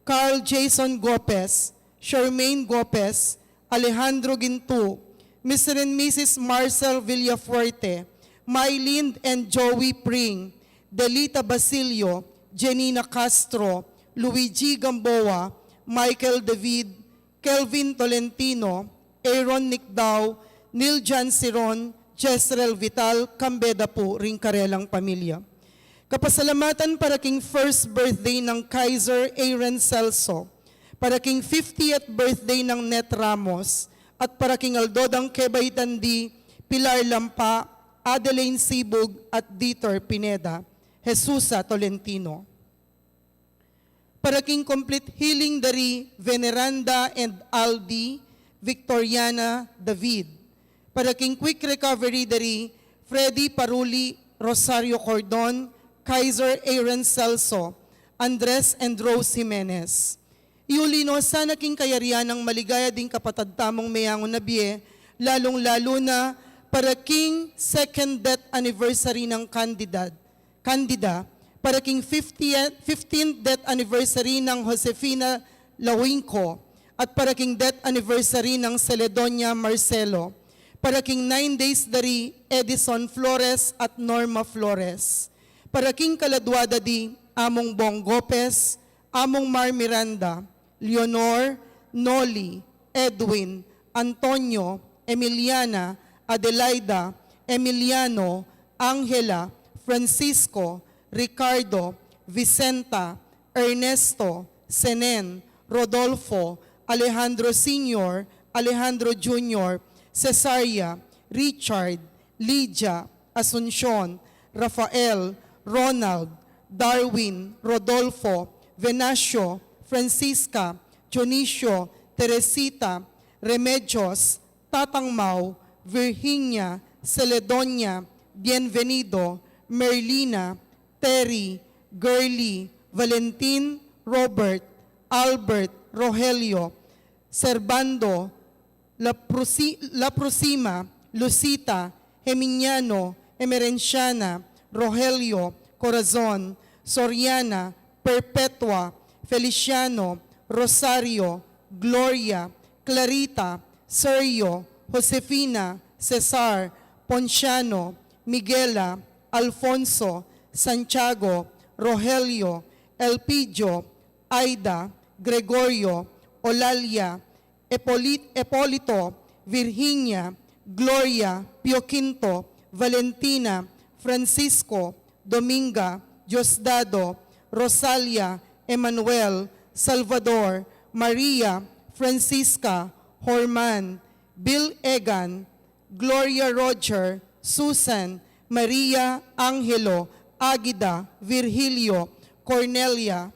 Carl Jason Gopez, Charmaine Gopez, Alejandro Gintu, Mister and Missus Marcel Villafuerte, Mylind and Joey Pring, Delita Basilio, Jenina Castro, Luigi Gamboa, Michael David, Kelvin Tolentino, Aaron Nicdao, Neil John Siron, Jezreel Vital, kambe da pu ring karelang pamilya. Kapasalamatan para king first birthday nang Kaiser Aaron Celso, para king fiftieth birthday nang Net Ramos, at para king aldo dang kebaitan di Pilar Lampa, Adeline Sibug, at Dieter Pineda. Jesusa Tolentino. Para king complete healing da ri Veneranda and Aldi Victoriana David. Para king quick recovery da ri Freddy Paruli, Rosario Cordon, Kaiser Aaron Celso, Andres and Rose Jimenez. Iuli no sana king kayarian nang maligaya ding kapatad tamung meyangu na bie, lalung-lalu na para king second death anniversary nang Candida, Candida, para king fiftieth, fifteenth death anniversary nang Josefina Lawinco, at para king death anniversary nang Celedonia Marcelo, para king nine days da ri Edison Flores at Norma Flores, para king kaladwa da di Among Bong Gopez, Among Mar Miranda, Leonor, Noli, Edwin, Antonio, Emiliana, Adelaida, Emiliano, Angela, Francisco, Ricardo, Vicenta, Ernesto, Senen, Rodolfo, Alejandro Senior, Alejandro Junior, Cesaria, Richard, Lydia, Asuncion, Rafael, Ronald, Darwin, Rodolfo, Venacio, Francisca, Dionisio, Teresita, Remedios, Tatang Mau, Virginia, Celedonia, Bienvenido, Merlina, Terry, Girly, Valentin, Robert, Albert, Rogelio, Servando, La Prusi-, La Prusima, Lucita, Geminiano, Emerenciana, Rogelio, Corazon, Soriana, Perpetua, Feliciano, Rosario, Gloria, Clarita, Sergio, Josefina, Cesar, Ponciano, Miguela, Alfonso, Santiago, Rogelio, Elpidio, Aida, Gregorio, Olalia, Epolit-, Epolito, Virginia, Gloria, Pio Quinto, Valentina, Francisco, Dominga, Diosdado, Rosalia, Emmanuel, Salvador, Maria, Francisca, Horman, Bill Egan, Gloria Roger, Susan, Maria, Angelo, Agida, Virgilio, Cornelia,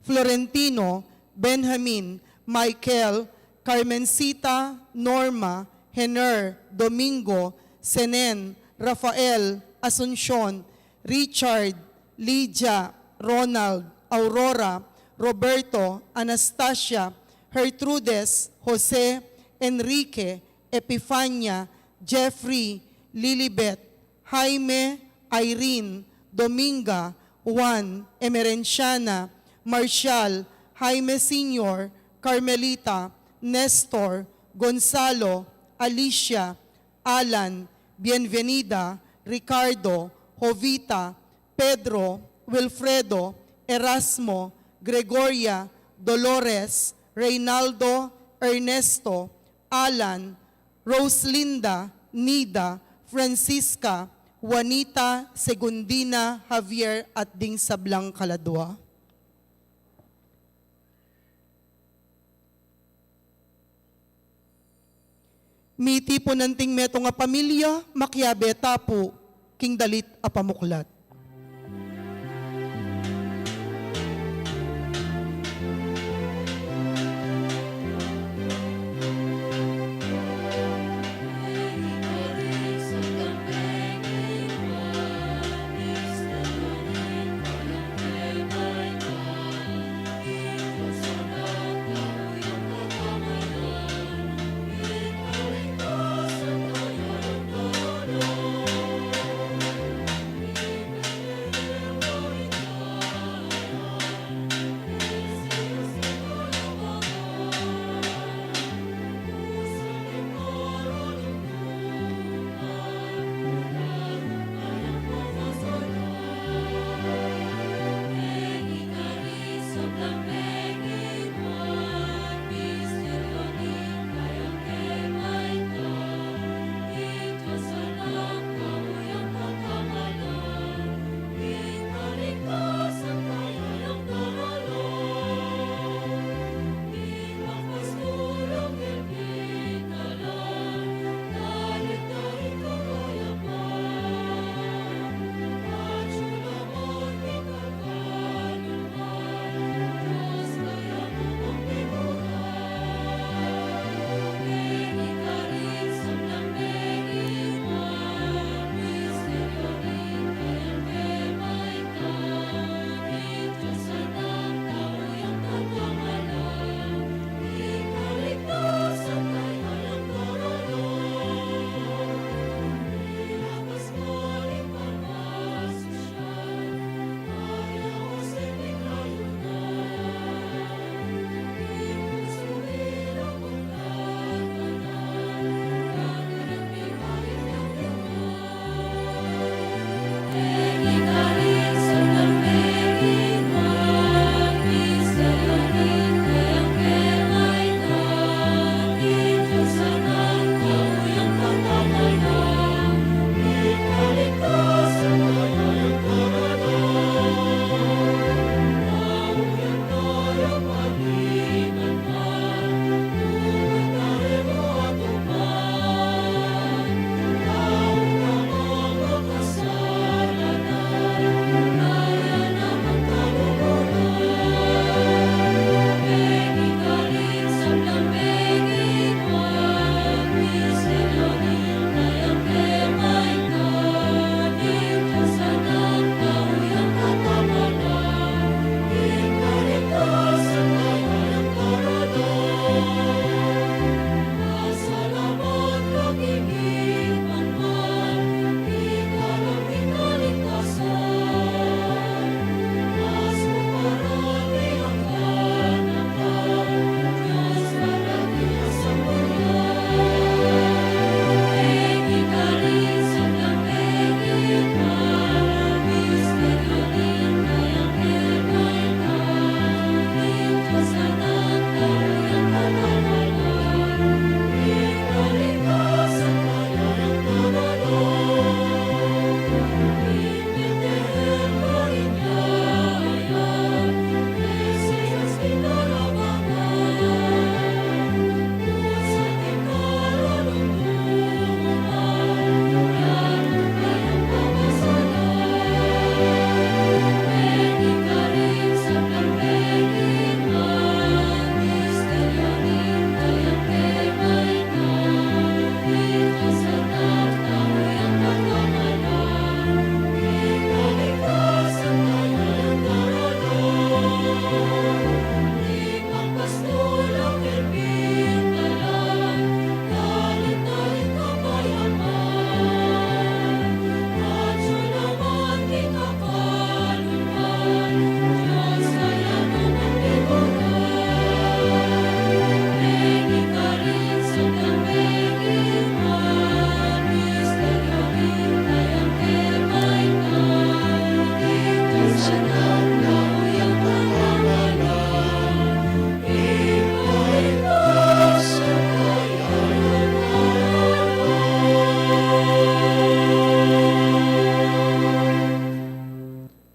Florentino, Benjamin, Michael, Carmencita, Norma, Hener, Domingo, Senen, Rafael, Asuncion, Richard, Lydia, Ronald, Aurora, Roberto, Anastasia, Gertrudes, Jose, Enrique, Epifania, Jeffrey, Lilibet, Jaime, Irene, Dominga, Juan, Emerenciana, Marshall, Jaime Senior, Carmelita, Nestor, Gonzalo, Alicia, Alan, Bienvenida, Ricardo, Jovita, Pedro, Wilfredo, Erasmo, Gregoria, Dolores, Reynaldo, Ernesto, Alan, Roselinda, Nida, Francisca, Juanita, Segundina, Javier, at ding sablang kaladua. Mitipu nang metung a pamilya, makiabe ta pu king dalit a pamuklat.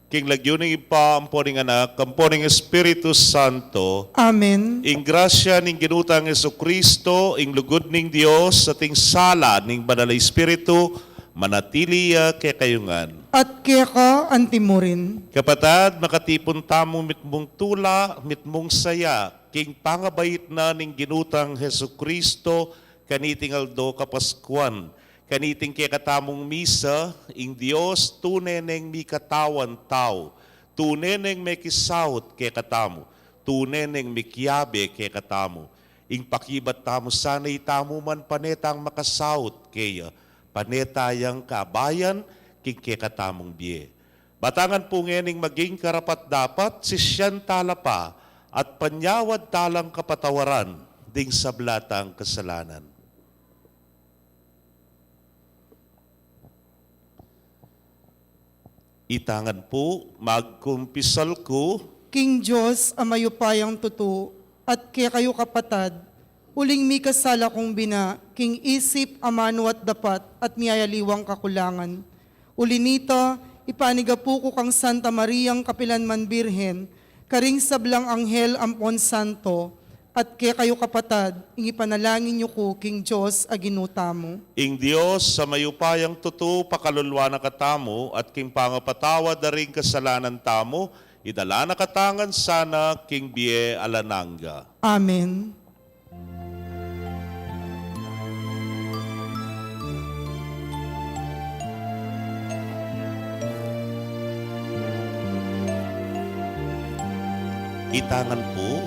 King lagyu ning Ibpa, ampo ning Anak, ampo ning Espiritu Santo. Amen. Ing grasya ning Ginu tang Jesucristo, ing lugud ning Dios, at ing sala ning Banal a Espiritu, manatili ya kekayu ngan. At keka antimurin. Kapatad, makatipun tamu mitmung tula, mitmung saya, king pangabait na ning Ginu tang Jesucristo, kaniting aldo Kapaskuan, kaniting kekatamung misa, ing Dios tune neng mikatawan tau, tune neng mekisaut kekatamu, tune neng mekiabe kekatamu. Ing pakibat tamu sana itamu man panetang makasaut keya, paneta yang kabayan king kekatamung bie. Batangan pu ngening maging karapat-dapat, sisian tala pa, at panyawad talang kapatawaran ding sabla tang kasalanan. Itangan pu, magkumpisal ku. King Dios a mayupayang tutu, at kekayu kapatad, uling mikasala kung bina, king isip, amanu at dapat, at miyayaliwang kakulangan. Uli nita, ipanigapu ku kang Santa Mariang kapilan man Birhen, karing sablang anghel ampon santo, at kekayu kapatad, ing ipanalangin yu ku king Dios a Ginu tamu. Ing Dios a mayupayang tutu pakaluluan na katamu, at king pangapatawad da ring kasalanan tamu, idala na katamu ngan sana king bie alang angga. Amen. Itangan pu.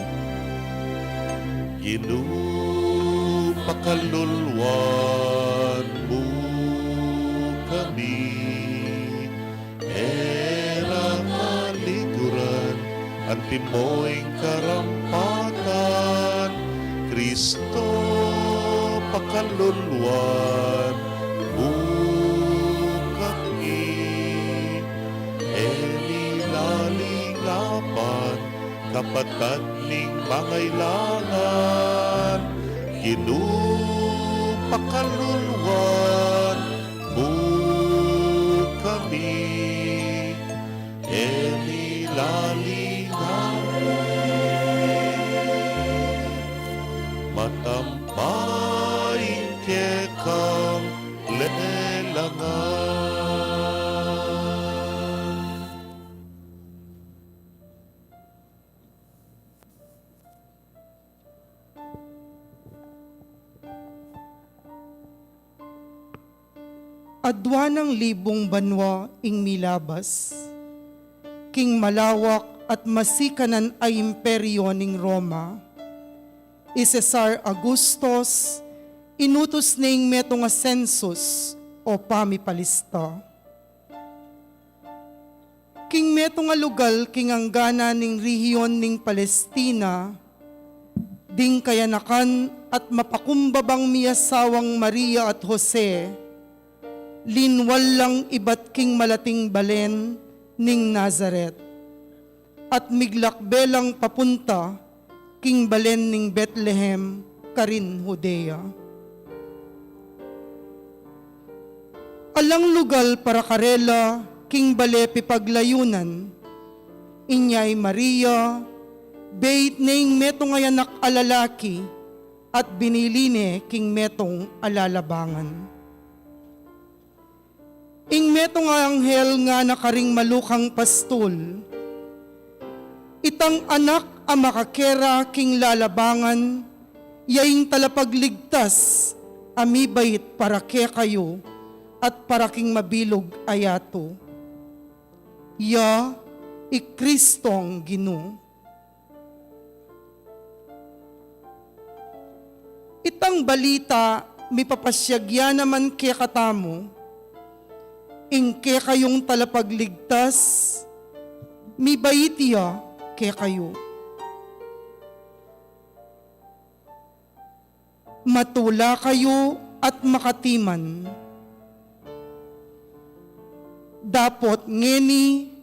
Ginu, pakaluluan mu kami, e ra kaliguran, antimo ing karampatan, Kristo, pakaluluan mu kami, e mi lalingapan, kapatad ming mangailangan, Ginu, pakaluluan mu kami, e mi lalingapan, matambain kekang lelangan. Adua nang libung banua ing milabas king malawak at masikanan a imperio ning Roma. I Cesar Augustus inutus ne ing metung a sensus o pamipalista. King metung a lugal king anggana ning rehiyon ning Palestina, ding kayanakan at mapakumbabang miasawang Maria at Jose, linwal lang ibat king malating balen ning Nazaret, at miglakbe lang papunta king balen ning Betlehem karin Judea. Alang lugal para karela king bale pipaglayunan. Inya i Maria, beit ne ing metung a anak a lalaki, at binili ne king metung a lalabangan. Ing metung a anghel ngana karing malukang pastul, itang anak a makakera king lalabangan, ya ing talapagligtas a mibait para kekayu at para king mabilug a yatu. Ya i Kristong Ginu. Itang balita mipapasiag ya naman kekatamu, ing kekayung talapagligtas, mibait ya kekayu. Matula kayu at makatiman. Dapot ngeni,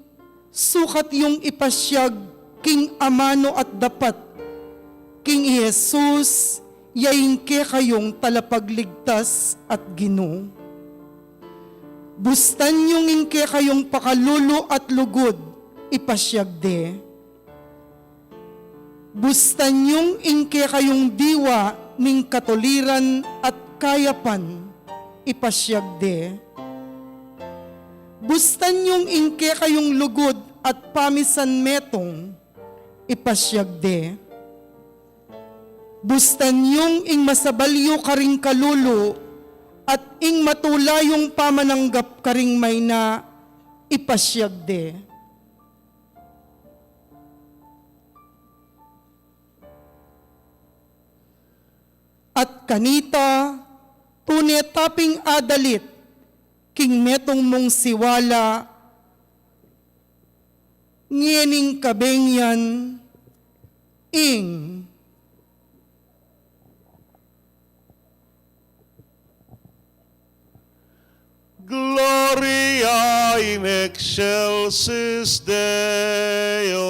sukat yung ipasiag king amanu at dapat, king i Jesus, ya ing kekayung talapagligtas at Ginu. Bustan yung ing kekayung pakalulu at lugud, ipasiag de. Bustan yung ing kekayung diwa ning katuliran at kayapan, ipasiag de. Bustan yung ing kekayung lugud at pamisan metung, ipasiag de. Bustan yung ing masabalyu karing kalulu at ing matula yung pamananggap karing mayna, ipasiag de. At kanita, tune ta pin adalit king metung mung siwala, ngening kabeng yan ing Gloria in excelsis Deo.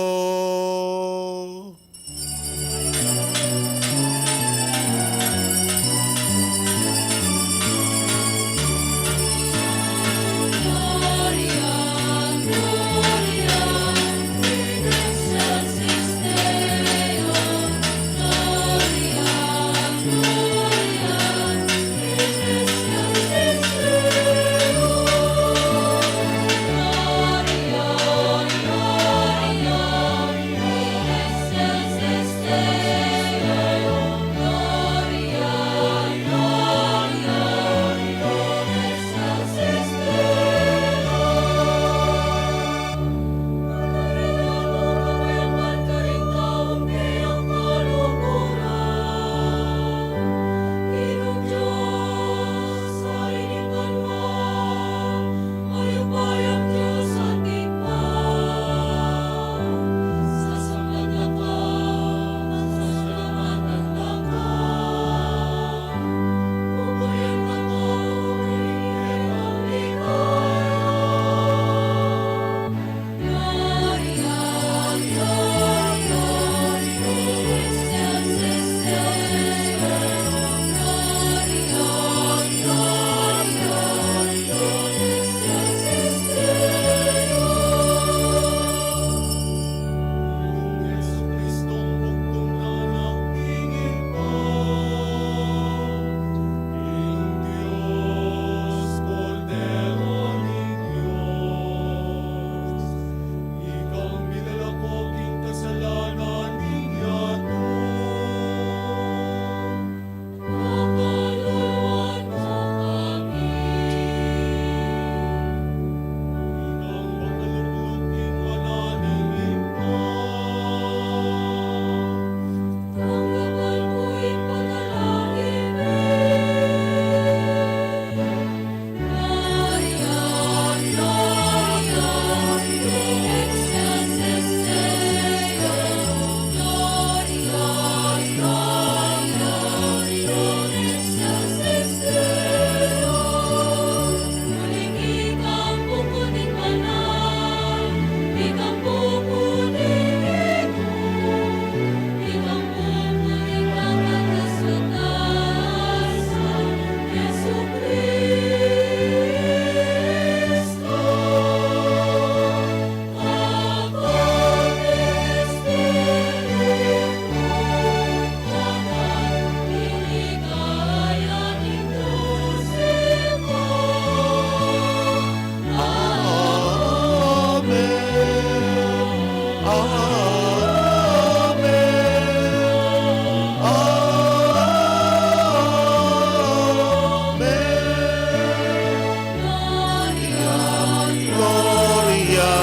Gloria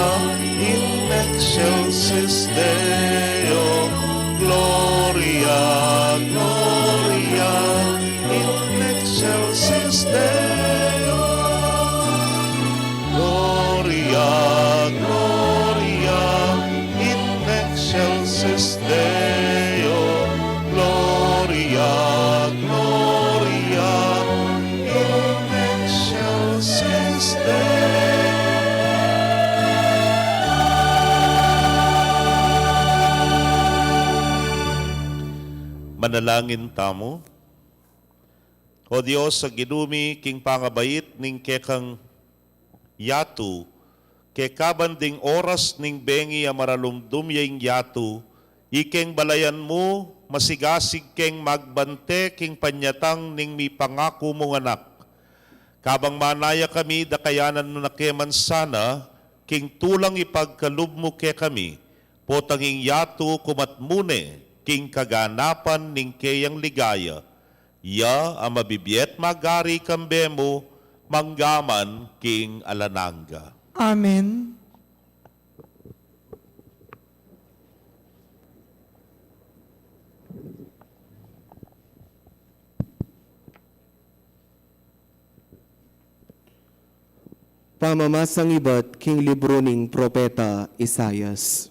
in excelsis Deo. Gloria, Gloria in excelsis Deo. Gloria, Gloria in excelsis Deo. Gloria, Gloria in excelsis Deo. Manalangin tamu. O Dios a Ginu mi, king pangabait ning kekang yatu, Keka ban ding oras ning bengi a maralumdum ya ing yatu, ikeng balayan mu, masigasig keng magbante king panyatang ning mipangaku mung anak. Kabang manaya kami, dakayanan mu na ke man sana, king tulang ipagkalub mu kekami, potang ing yatu kumatmu ne, king kaganapan ning keyang ligaya, ya a mabibie at magari kambe mu, manggaman king alang angga. Amen. Pamamasang ibat king libru ning propeta Isaias.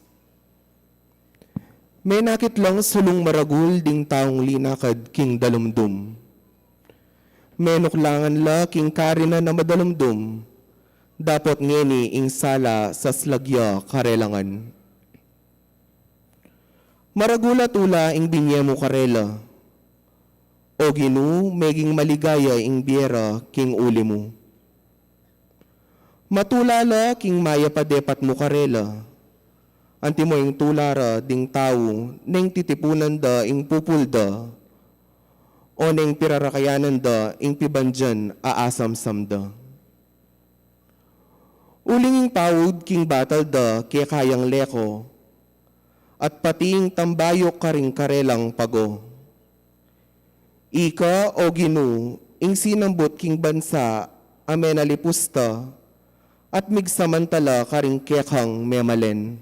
Menakit lang sulung maragul ding taung linakad king dalumdum. Menuklangan la king karinan a madalumdum, dapot ngeni ing sala saslag ya karelangan. Maragul a tula ing binie mu karela. O Ginu, meging maligaya ing bie ra king uli mu. Matula la king mayap a depat mu karela. Antimo ing tula ra ding tau neng titipunan da ing pupul da, o neng pirarakayanan da ing pibandian a asamsam da. Uling ing paud king batal da keka yang leko, at pati ing tambayuk karing karelang pago. Ika, o Ginu, ing sinambut king bansa a menalipus ta, at migsamantala karing kekang memalen.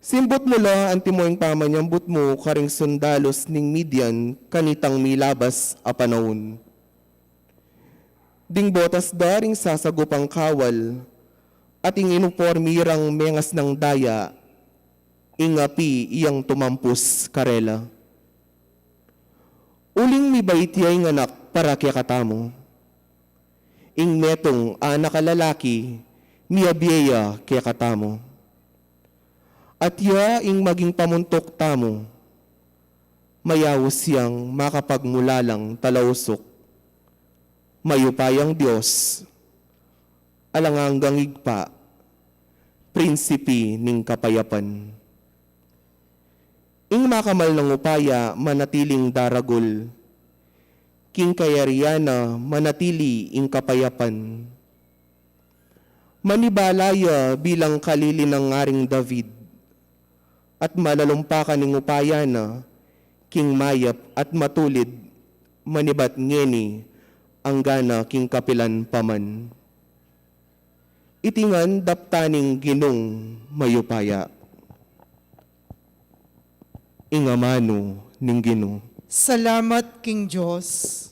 Simbut mu la antimo ing pamanyambut mu karing sundalus ning Midian kanitang milabas a panaun. Ding botas da ring sasagupang kawal, at ing inupormi rang mengasnang daya, ing api yang tumampus karela. Uling mibait ya ing anak para kekatamu. Ing metung a anak a lalaki, miabie ya kekatamu. At ya ing maging pamuntuk tamu, mayaus yang makapagmulalang talausuk, mayupayang Dios, alang anggang Ibpa, Prinsipi ning kapayapan. Ing makamal nang upaya manatiling daragul, king kayarian na manatili ing kapayapan. Manibala ya bilang kalili nang Aring David, at malalumpakan ing upaya na king mayap at matulid, manibat ngeni anggana king kapilan pa man. Iti ngan daptan ning Ginung mayupaya. Ing amanu ning Ginu. Salamat king Dios.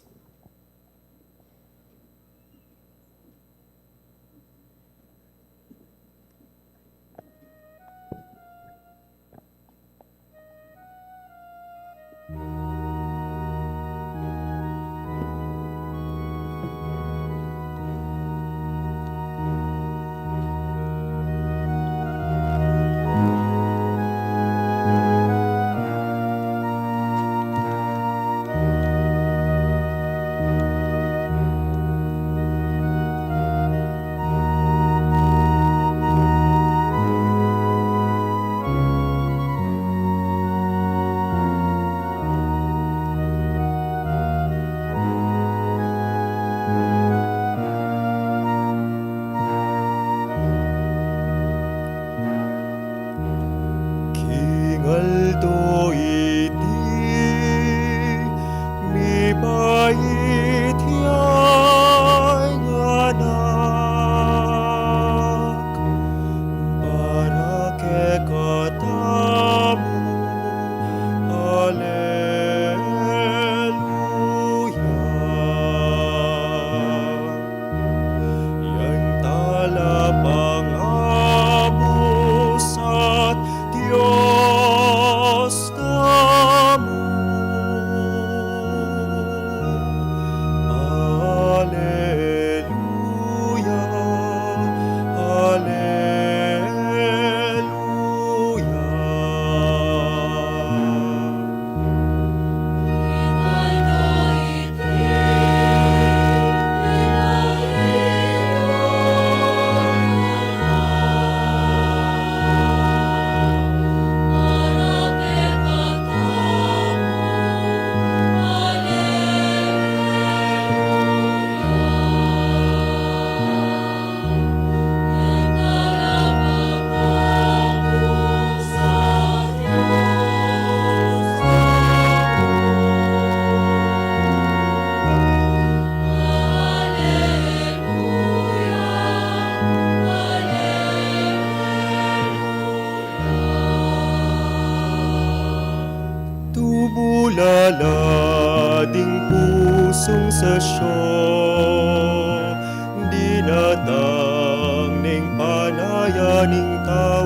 Datang ning panayan ning tau,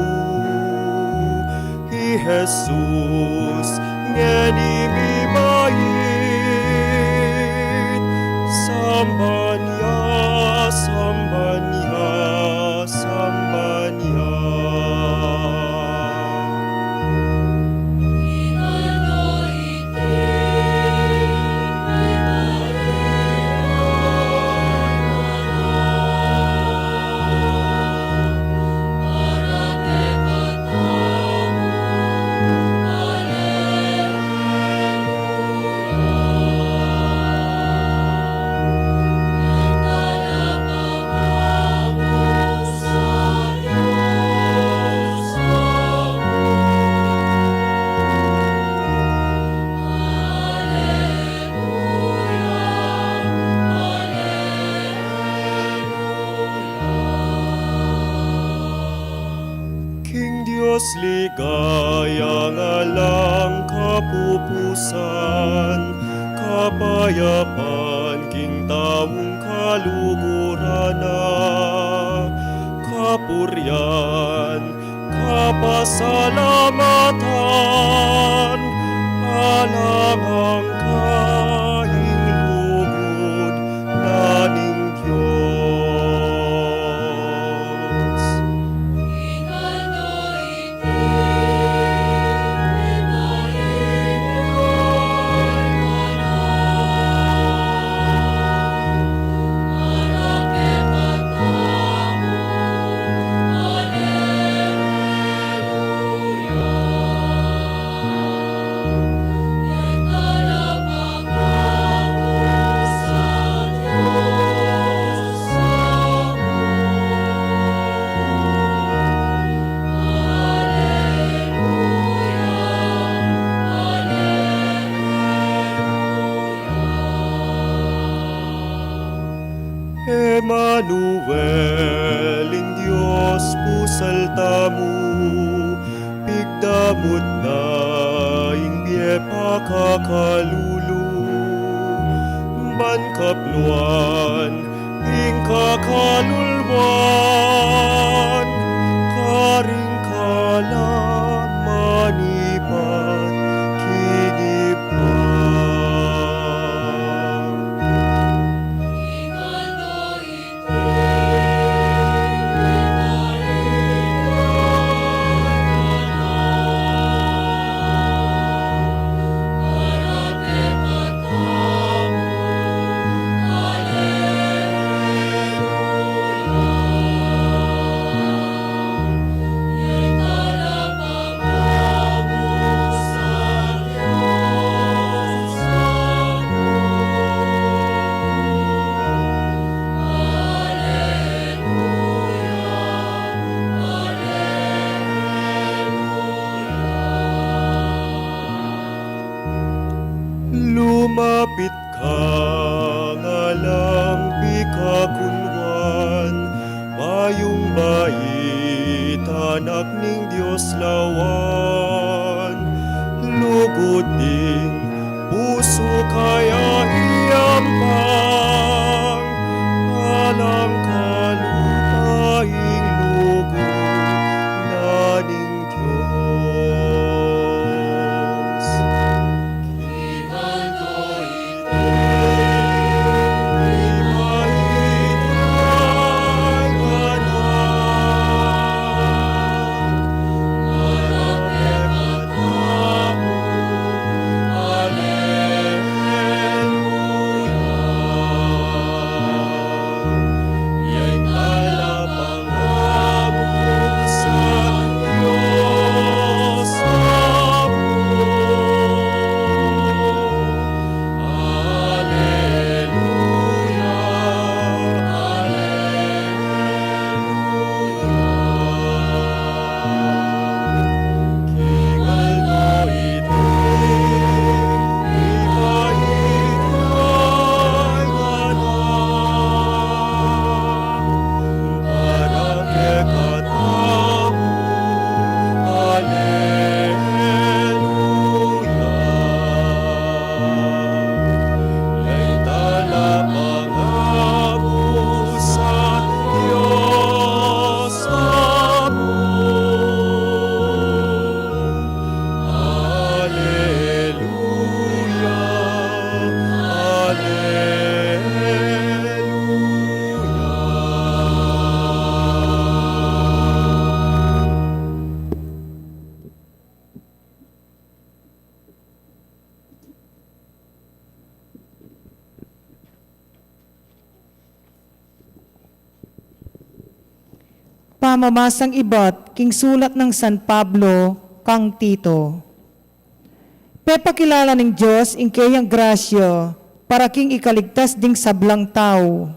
i Jesus ngeni mibait. Samban ya, samban ya, samban ya. King Dios ligaya, alang kapupusan, kapayapan king taung kaluguran na, kapurian, kapasalamatan, alang angga ing lugud na ning Dios. Emmanuel, ing Dios pusal tamu, pigdamut na ing bie pakakalulu, ban kapnuan ing kakalulwan, karing kalamanibat king Ibpa. Lumapit kang alang pikakunwan, mayung bait, Anak ning Dios lawan, lugud ding pusu kaya iyampang, alang kalupa ing lugud na ning Dios. Pamamasang ibat king sulat nang San Pablo kang Tito. Pepakilala ning Dios ing keyang grasya para king ikaligtas ding sablang tau.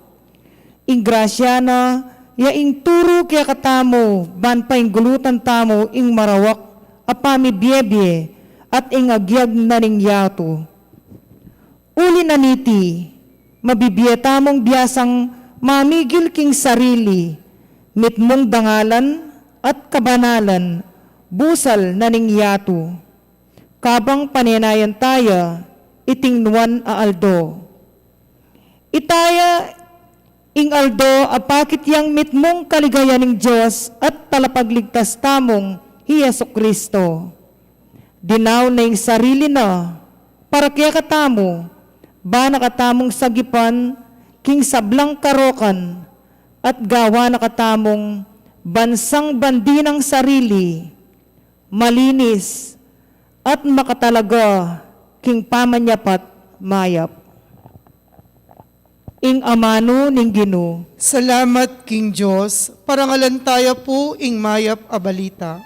Ing grasya na ya ing turu kekatamu ban painggulutan tamu ing marawak a pamibiebie at ing agyag na ning yatu. Uli na niti, mabibie tamung biasang mamigil king sarili, mitmung dangalan at kabanalan, busal na ning yatu. Kabang panenayan taya iting nuan a aldo. Itaya ing aldo a pakit yang mitmung kaligayan ning Dios at Talapagligtas tamung hi Jesu Kristo. Dinaun na ing sarili na para kekatamu, ba na katamung sagipan king sablang karokan, at gawa na katamung bansang bandi nang sarili, malinis, at makatalaga king pamanyapat mayap. Ing amanu ning Ginu. Salamat king Dios, parangalan taya pu ing mayap a balita.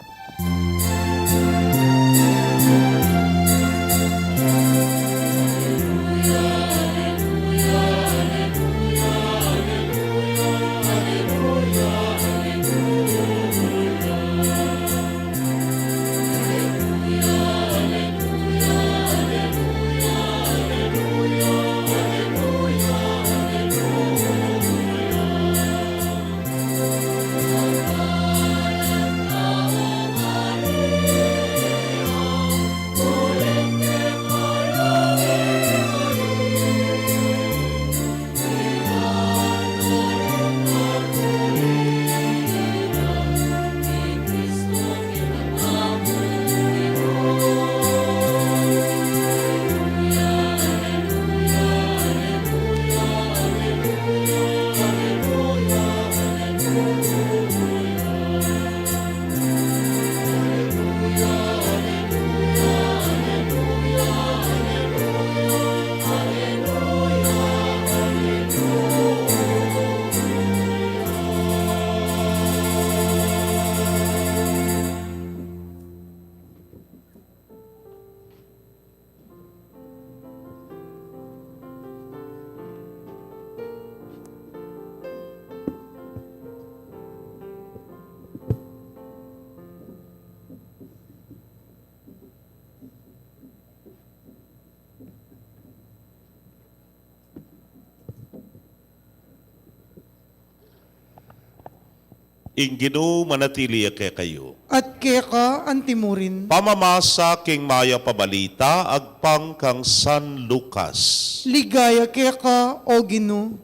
Ing Ginu manatili ya kekayu. At keka antimurin. Pamamasa king mayap a balita agpang kang San Lucas. Ligaya keka, O Ginu.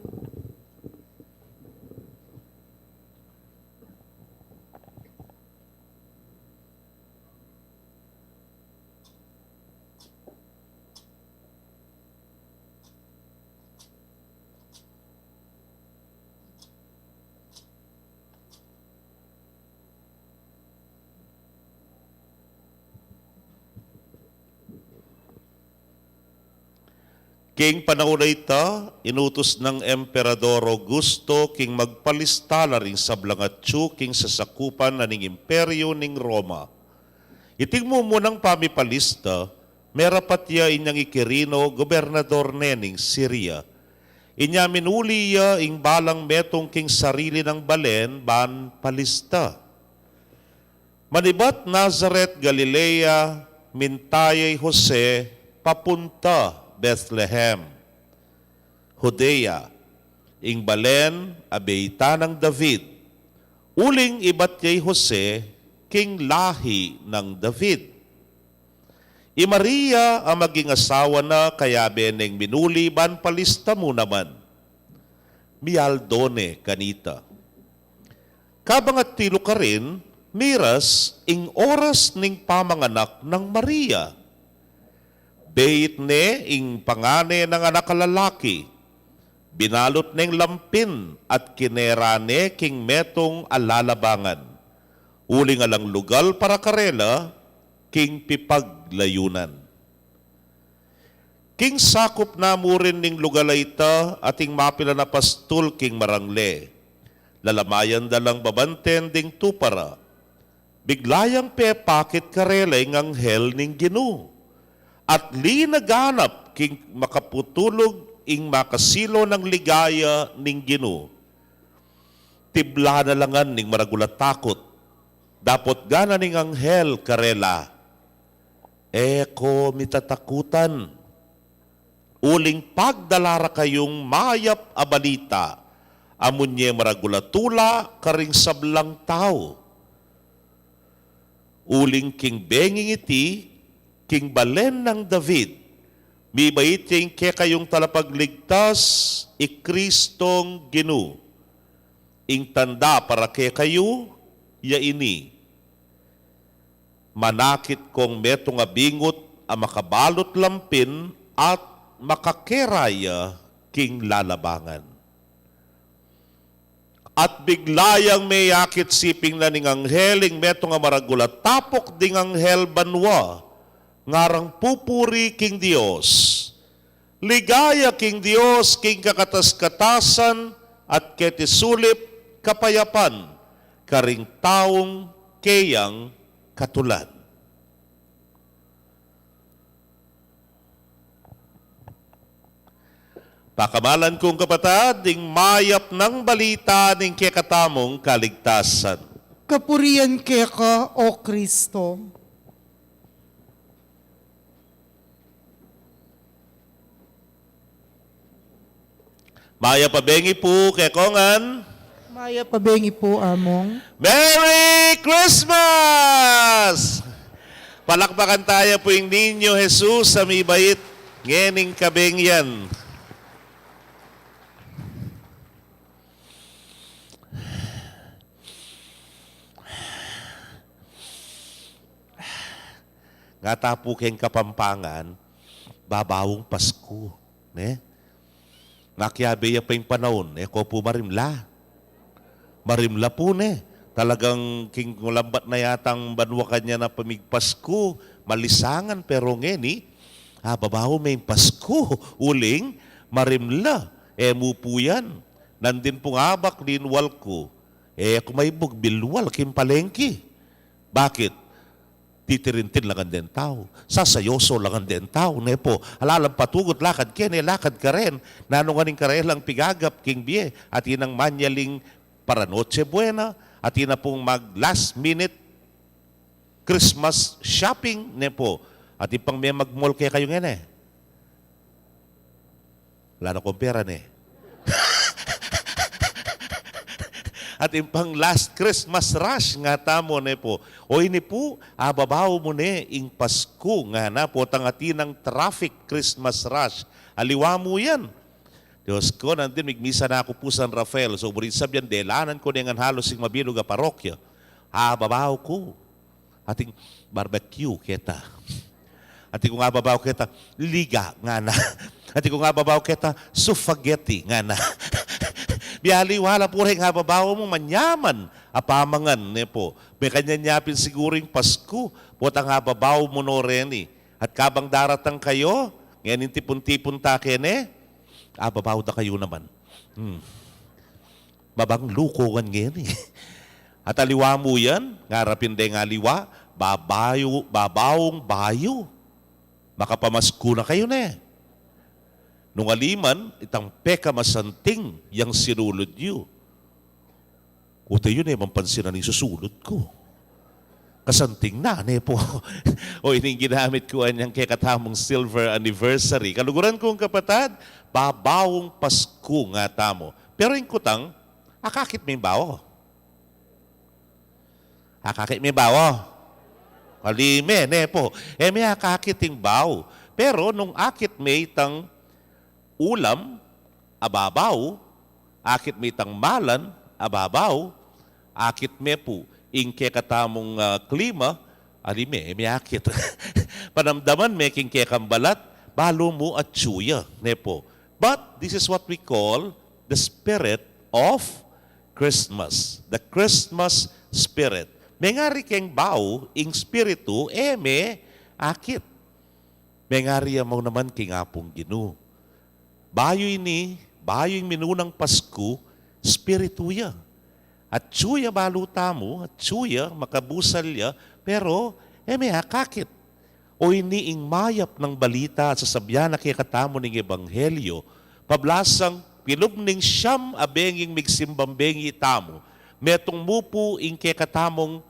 King panaun a ita, inutus nang Emperador Augusto king magpalista la ring sablang atyu king sasakupan na ning Imperyu ning Roma. Iting mumunang pamipalista, merapat ya inyang i Quirino, gobernador ne ning Siria. Inya minuli ya ing balang metung king sarili nang balen ban palista. Manibat Nazaret, Galilea, minta ya i Jose papunta Bethlehem, Judea, ing balen a beitan nang David, uling ibat ya i Jose king lahi nang David. I Maria a maging asawa na kayabe neng minuli ban palista mu naman. Mialdo ne kanita. Kabang atyu lu karin, miras ing oras ning pamanganak nang Maria. Beit ne ing pangane nang anak a lalaki. Binalut neng lampin at kinera ne king metung a lalabangan. Uling alang lugal para karela king pipaglayunan. King sakup na mu rin ning lugal a ita, ating mapilan a pastul king marangle. Lalamayan da lang babanten ding tupa ra. Bigla yang pepakit karela ing anghel ning Ginu. At linaganap king makaputulug ing makasilo nang ligaya ning Ginu. Tibla na la ngan ning maragul a takut. Dapot ngana ning anghel karela, "E ko mitatakutan. Uling pagdala ra kayung mayap a balita, a munye maragul a tula karing sablang tau. Uling king benging iti, king balen nang David, mibait ya ing kekayung Talapagligtas, i Kristong Ginu. Ing tanda para kekayu ya ini: manakit kong metung a bingut a makabalut lampin at makakera ya king lalabangan." At bigla yang meyakit siping na ning anghel ing metung a maragul a tapuk ding anghel banua, ngarang pupuri king Dios. Ligaya king Dios king kakatas-katasan, at keti sulip kapayapan karing taung keyang katulan. Pakamalan kung kapatad, ding mayap nang balita ning kekatamung kaligtasan. Kapurian keka, O Kristo. Mayap a bengi pu kekongan. Mayap a bengi pu, Among. Merry Christmas! Palakpakan taya pu ing Niño Jesus a mibait ngening kabengian. Ngata pu keng Kapampangan, babaung Pasku, ne? Makiabe ya pa ing panaun, e ko pu marimla. Marimla pu, ne? Talagang king lambat na yatang banua kanyan a pamigpasku, malisangan, pero ngeni, a, babaung me ing Pasku, uling marimla, e mu pu yan. Nandin pung abak linwal ku, e ku maibug bilwal king palengki. Bakit? Titirintin la ngan deng tau. Sasayoso la ngan deng tau, ne pu. Ala lang patugut lakad keni, lakad karen. Nanu ngan ing karelang pigagap king bie? Atin nang manyaling para Noche Buena, atin na pung mag last minute Christmas shopping, ne pu. Atin pang me mag-mall kekayu ngeni. Ala na kong pera, ne? Atin pang last Christmas rush, ngata mu, ne pu. O ini pu, ababaung mu ne ing Pasku, ngana, potang atin nang traffic Christmas rush. Aliwa mu yan. Dios ku, nandin migmisa na ku pu San Rafael. So, buring sabyan, delanan ku ne ngan halos ing mabilug a parokya. Ababaung ku. Atin barbecue keta. Atin kung ababaung keta, liga, ngana. Atin kung ababaung keta, spaghetti, ngana. Bialiwa la pu reng ababaung mu, manyaman a pamangan, ne pu. Mekanyan ya pin siguru ing Pasku, potang ababaung mu no reni. At kabang daratang kayu, ngening tipun-tipun ta keni, ababaung da kayu naman. Hmm. Mabang luko ngan ngeni. At aliwa mu yan, ngara pin deng aliwa, babayu, babaung bayu. Makapamasku na kayu ne. Nung ali man, itang pekamasanting yang sinulud yu. Uta yu ne mang pansinan ing susulud ku. Kasanting na, ne pu. O, ining ginamit ku anyang kekatamung silver anniversary. Kaluguran kung kapatad, babaung Pasku ngata mu. Pero ing kutang, akakit me ing bau? Akakit me ing bau? Ali me, ne pu. E me akakit ing bau. Pero nung akit me itang ulam, ababaung, akit me itang malan, ababaung, akit me pu ing kekatamung, ah, klima, ali me, e me akit. Panamdaman me king kekang balat, balu mu atyu ya, ne pu. But this is what we call the spirit of Christmas, the Christmas spirit. Mengari keng bau ing spiritu, e me akit. Mengari ya mu naman king Apung Ginu. Bayu ini, bayu ing minunang Pasku, spiritu ya. Atyu ya balu tamu, atyu ya, makabusal ya, pero e me akakit. O ini ing mayap nang balita a sasabyan na kekatamu ning ebanghelyo, pablasang kilub ning siam a benging migsimbang bengi tamu, metung mu pu ing kekatamung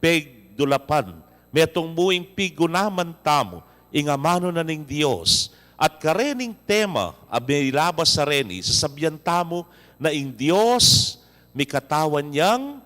pegdulapan, metung mu ing pigunaman tamu, ing amanu na ning Dios. At karening tema a milabas a reni, sasabyan tamu na ing Dios mikatawan yang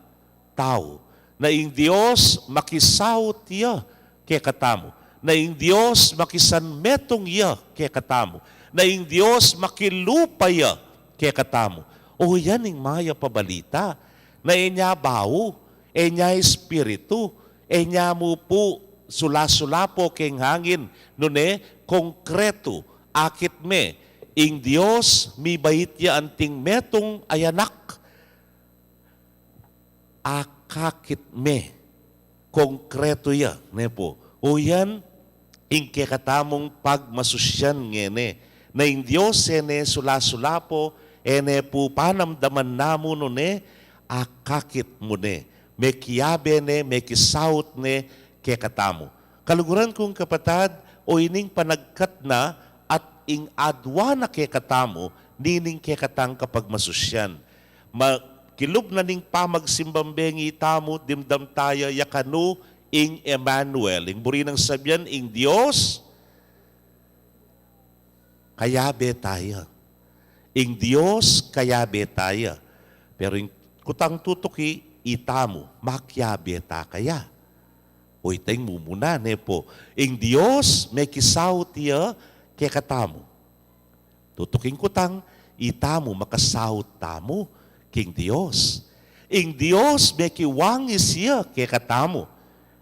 tau, na ing Dios makisaut ya kekatamu, na ing Dios makisanmetung ya kekatamu, na ing Dios makilupa ya kekatamu. O yan ing mayap a balita, na e nya bau, e nya espiritu, e nya mu pu sula-sula pu keng hangin, nune konkretu, akit me, ing Dios mibait ya anting metung a anak, akakit me, konkretu ya, ne pu. O yan, ing kekatamung pagmasusyan ngeni, na ing Dios e ne sula-sula pu, e ne pu panamdaman namu nune, akakit mu ne, mekiabe ne, mekisaut ne kekatamu. Kaluguran kung kapatad, o ining panagkat na at ing adwa na kekatamu, nining kekatang kapagmasusyan. Ma-, kilub na ning pamagsimbang bengi tamu, dimdam taya ya kanu ing Emmanuel. Ing buri nang sabyan, ing Dios kayabe taya. Ing Dios kayabe taya. Pero ing kutang tutuki, itamu, makiabe ta kaya? O ita ing mumuna, ne pu. Ing Dios mekisaut ya kekatamu. Tutuking kutang, itamu makasaut tamu king Dios. Ing Dios mekiwangis ya kekatamu.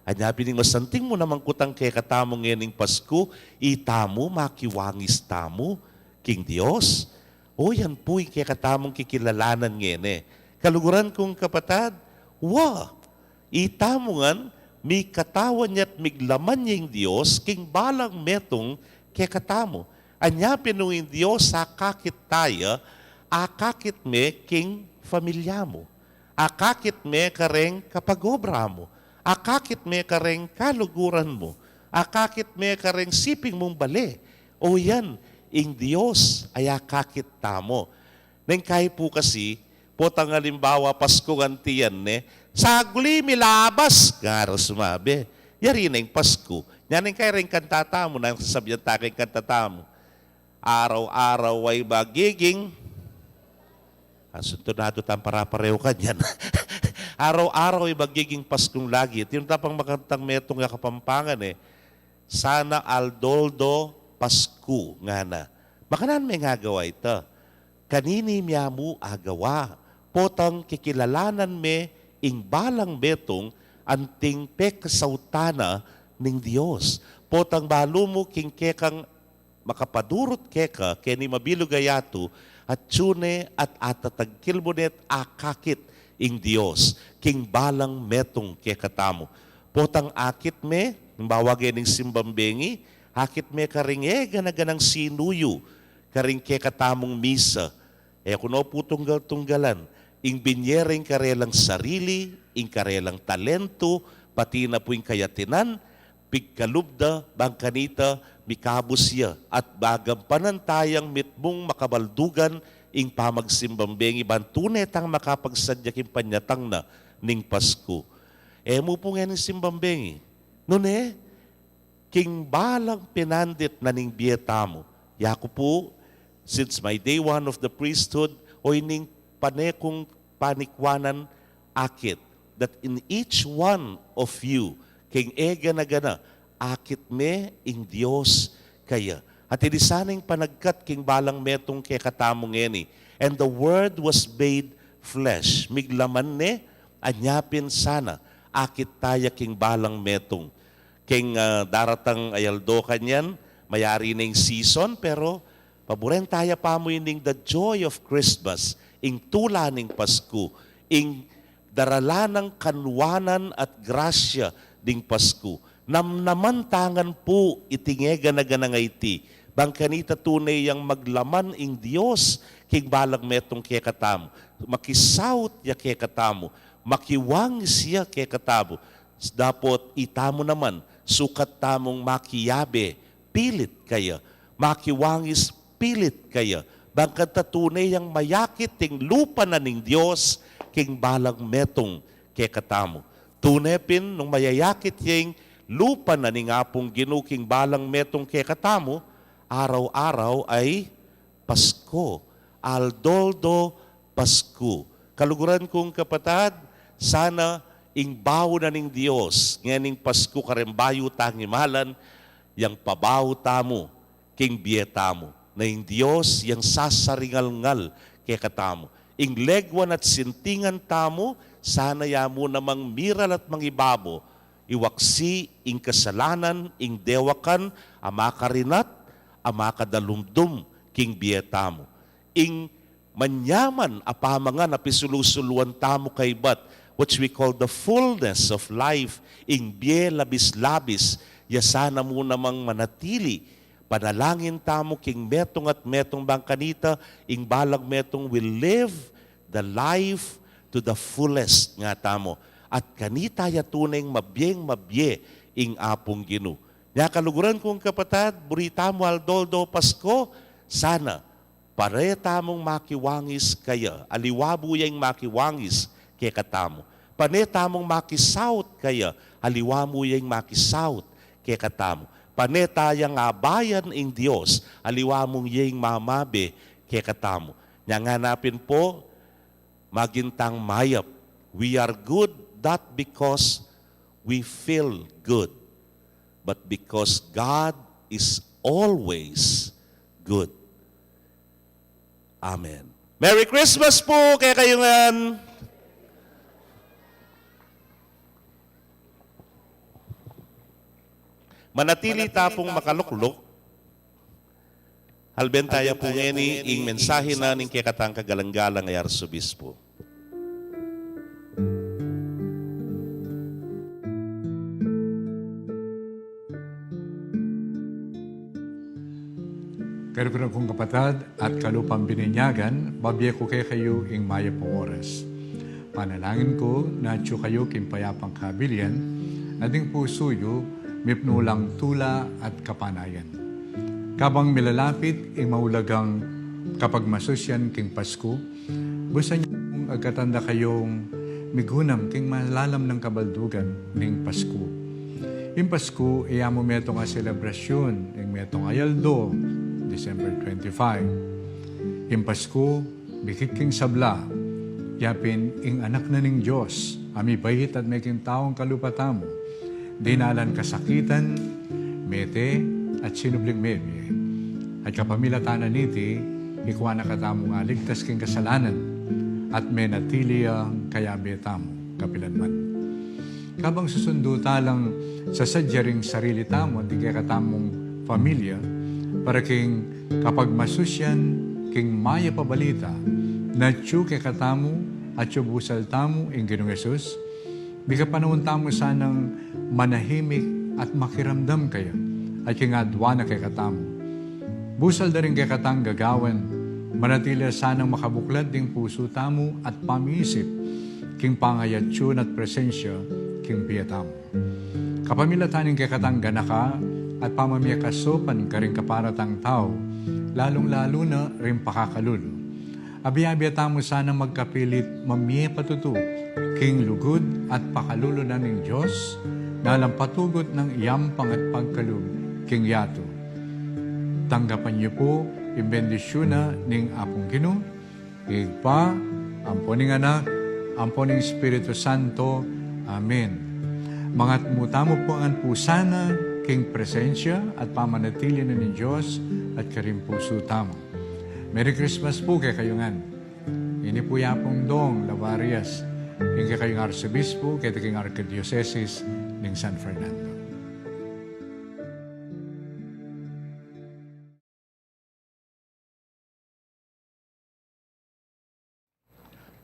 Anya pin ing masanting mu namang kutang kekatamu ngening Pasku, itamu makiwangis tamu king Dios. O yan pu ing kekatamung kikilalanan ngeni. Kaluguran kung kapatad, wa, itamu ngan, mikatawan ya't miglaman ya ing Dios king balang metung kekatamu. Anya pin nung ing Dios akakit taya, akakit me king familia mu, akakit me kareng kapag-obra mu, akakit me kareng kaluguran mu, akakit me kareng siping mung bale. O yan, ing Dios ay akakit tamu. Neng kai pu kasi, potang alimbawa, Pasku ngan tiyan ne, saguli milabas, ngara sumabi. Yari na ing Pasku. Nya neng kai reng kanta tamu, nang sasabyan ta keng kanta tamu. Araw-araw ay magiging, asunto na do tang para-pareho kanyan. Araw-araw ay magiging Paskung lagi. Tinutapang makantang metung a Kapampangan e. Sana aldo-aldo Pasku, ngana. Makananu me agawa ita? Kanini mya mu agawa? Potang kikilalanan me ing balang metung anting pekasautan na ning Dios. Potang balu mu king kekang makapadurut keka keni mabilug a yatu, atyu ne at atatagkil mu ne't akakit ing Dios king balang metung kekatamu. Potang akit me, halimbawa ngening simbang bengi, akit me karing e gana-ganang sinuyu karing kekatamung misa. E ku no pu tunggal-tunggalan, ing binye reng karelang sarili, ing karelang talentu, pati na pu ing kayatinan, pigkalub da, bang kanita mikabus ya, at bagampanan tayang mitmung makabaldugan ing pamagsimbang bengi, ban tune tang makapagsadya king panyatang na ning Pasku. E mu pu ngening simbang bengi, nune, king balang pinandit na ning bie tamu. Yaku pu, since my day one of the priesthood, o ining pane kung panikwanan akit, that in each one of you, king e gana-gana, akit me ing Dios kaya. At ini sana ing panagkat king balang metung kekatamu ngeni. And the Word was made flesh. Miglaman ne, anya pin sana, akit taya king balang metung. King, ah, daratang a aldo kanyan, mayari na ing season, pero paburen taya pa mu ining the joy of Christmas, ing tula ning Pasku, ing daralan nang kanwanan at grasya ding Pasku. Namnaman ta ngan pu iting e gana-ganang iti, Bang kanita tune yang maglaman ing Dios king balang metung kekatamu. Makisaut ya kekatamu. Makiwangis ya kekatamu. Dapot itamu naman, sukat tamung makiyabe, pilit kaya. Makiwangis, pilit kaya. Bang kanita tune yang mayakit ing lupa na ning Dios king balang metung kekatamu. Tune pin nung mayayakit ya ing lupa na ning Apung Ginu king balang metung kekatamu, araw-araw ay Pasko, aldo-aldo Pasku. Kaluguran kung kapatad, sana ing bau na ning Dios ngening Pasku kareng bayu tang imalan, yang pabau tamu king bie tamu, na ing Dios yang sasaringalngal kekatamu. Ing legwan at sintingan tamu, sana ya mu namang miral at mangibabo, iwaksi ing kasalanan, ing dewakan a makarinat, a makadalumdum king bie tamu. Ing manyaman a pamangan a pisulu-suluan tamu kaybat, which we call the fullness of life, ing bie labis-labis, ya sana mu namang manatili. Panalangin tamu king metung at metung bang kanita, ing balang metung will live the life to the fullest nga tamu. At kanita ya tuneng mabieng mabie ing Apung Ginu. Nya kaluguran kung kapatad, buri tamu aldo-aldo Pasko, sana pane tamung makiwangis kaya, aliwa mu ya ing makiwangis kekatamu. Pane tamung makisaut kaya, aliwa mu ya ing makisaut kekatamu. Pane tayang abayan ing Dios, aliwa mung ya ing mamabe kekatamu. Nya ngana pin pu, maging tang mayap. We are good not because we feel good, but because God is always good. Amen. Merry Christmas pu kekayu ngan. Manatili ta pung makalukluk. Halben taya pu ngeni ing mensahe na ning kekatang kagalang-galang a Arsobispo. Kaluguran kung kapatad at kalupang bininyagan, babie ku kekayu ing mayap a oras. Panalangin ku na atyu kayu king payapang kabilian, at ing pusu yu mipnu lang tula at kapanayan. Kabang milalapit ing maulagang kapagmasusyan king Pasku, busan yu agkatan da kayung migunam king malalam nang kabaldugan ning Pasku. Ing Pasku, e ya mu metung a selebrasyun ning metung a aldo, December twenty-five. Ing Pasku, mikit king sabla, yapin ing Anak na ning Dios, a mibait at meging taung kalupa tamu, dinalan kasakitan, mete, at sinubling mebie. At kapamilatan na niti, ikua na katamung aligtas king kasalanan, at menatili yang kayabe tamu kapilan man. Kabang susundu ta lang sasadya ring sarili tamu at ing kekatamung pamilya, para king kapagmasusyan king mayap a balita, na atyu kekatamu, atyu busal tamu ing Ginung Jesus, mika panaun tamu sanang manahimik at makiramdam kaya, at king adwan na kekatamu. Busal da ring kekatang gagawan, manatili sanang makabuklad ding pusu tamu at pamisip, king pangayatyun at presensya, king bie tamu. Kapamilatan ning kekatang ganaka at pamamie kasopan karing kapara tang tau, lalung-lalu na ring pakakalulu. Abi-abi tamu sanang magkapilit mamie patutu king lugud at pakalulu na ning Dios, na alang patugut nang iyampang at pagkalub king yatu. Tanggapan yu pu ing bendisyun na ning Apung Ginu, Ibpa, ampo ning Anak, ampo ning Espiritu Santo. Amen. Mangatmu tamu pu ngan pu sana king presensya at pamanatili na ning Dios at karing pusu tamu. Merry Christmas pu kekayu ngan. Ini pu i Apung Dong Lavarias, ing kekayung Arsobispo keti king Arkidiosesis ning San Fernando.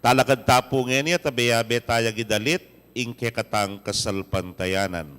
Talakad ta pu ngeni at abe-abe taya idalit ing kekatang kasalpantayanan.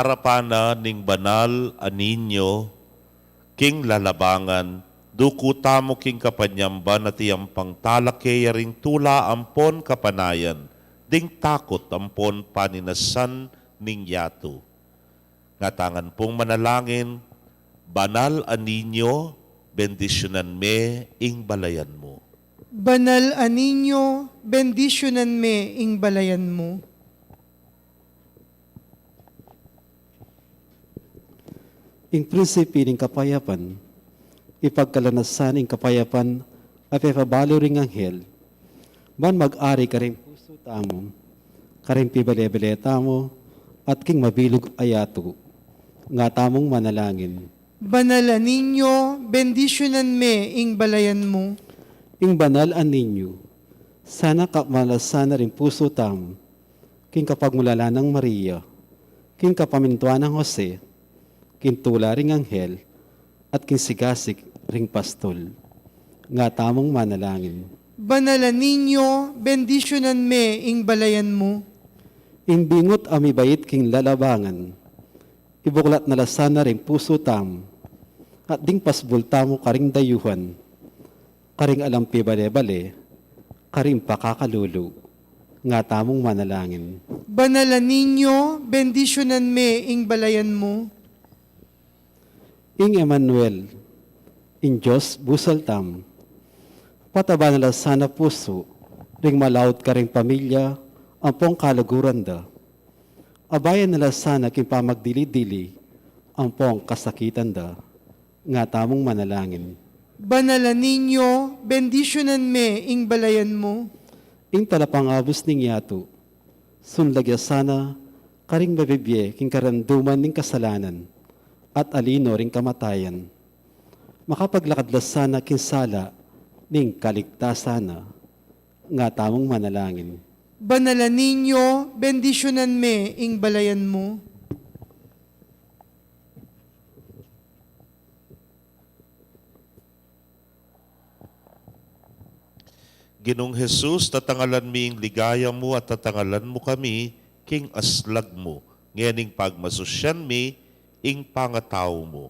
arapan na ning banal a ninyo king lalabangan, duku tamu king kapanyamban at iyang pangtalake ya ring tula ampon kapanayan, ding takut ampon paninasan ning yatu. Ngatangan pung manalangin, Banal a Niño, bendisyunan me ing balayan mu. Banal a Niño, bendisyunan me ing balayan mu. Ing prinsipi ning kapayapan, ipagkalanasan ing kapayapan a pepabalu ring anghel, ban mag-ari karing pusu tamu, karing pibale-bale tamu, at king mabilug a yatu. Nga tamung manalangin. Banal a Niño, bendisyunan me ing balayan mu. Ing Banal a Niño, sana kapmalasan na ring pusu tamu, king kapagmulalan nang Maria, king kapamintuan nang Jose, king tula ring anghel, at king sigasig ring pastol. Nga tamung manalangin. Banal a Niño, bendisyunan me ing balayan mu. Ing bingut a mibait king lalabangan, ibuklat na la sana ring pusu tamu, at ding pasbul tamu karing dayuhan, karing alang pibale-bale, karing pakakalulu. Nga tamung manalangin. Banal a Niño, bendisyunan me ing balayan mu. Ing Emmanuel, ing Dios busal tamu, pataba na la sana pusu ring malaut karing pamilya ampong kaluguran da. Abayan na la sana king pamagdili-dili ampong kasakitan da. Nga tamung manalangin. Banal a Niño, bendisyunan me ing balayan mu. Ing talapangabus ning yatu, sunlag ya sana karing mabibie king karanduman ning kasalanan at alino ring kamatayan. Makapaglakad la sana king sala ning kaligtasan na. Nga tamung manalangin. Banal a Niño, bendisyunan me ing balayan mu. Ginung Jesus, tatangalan mi ing ligaya mu at tatangalan mu kami king aslag mu. Ngening pagmasusyan mi ing pangatau mu.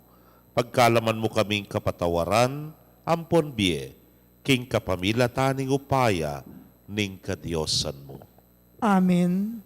Pagkalaman mu kaming kapatawaran ampon bie, king kapamilatan ning upaya ning kadiosan mu. Amen.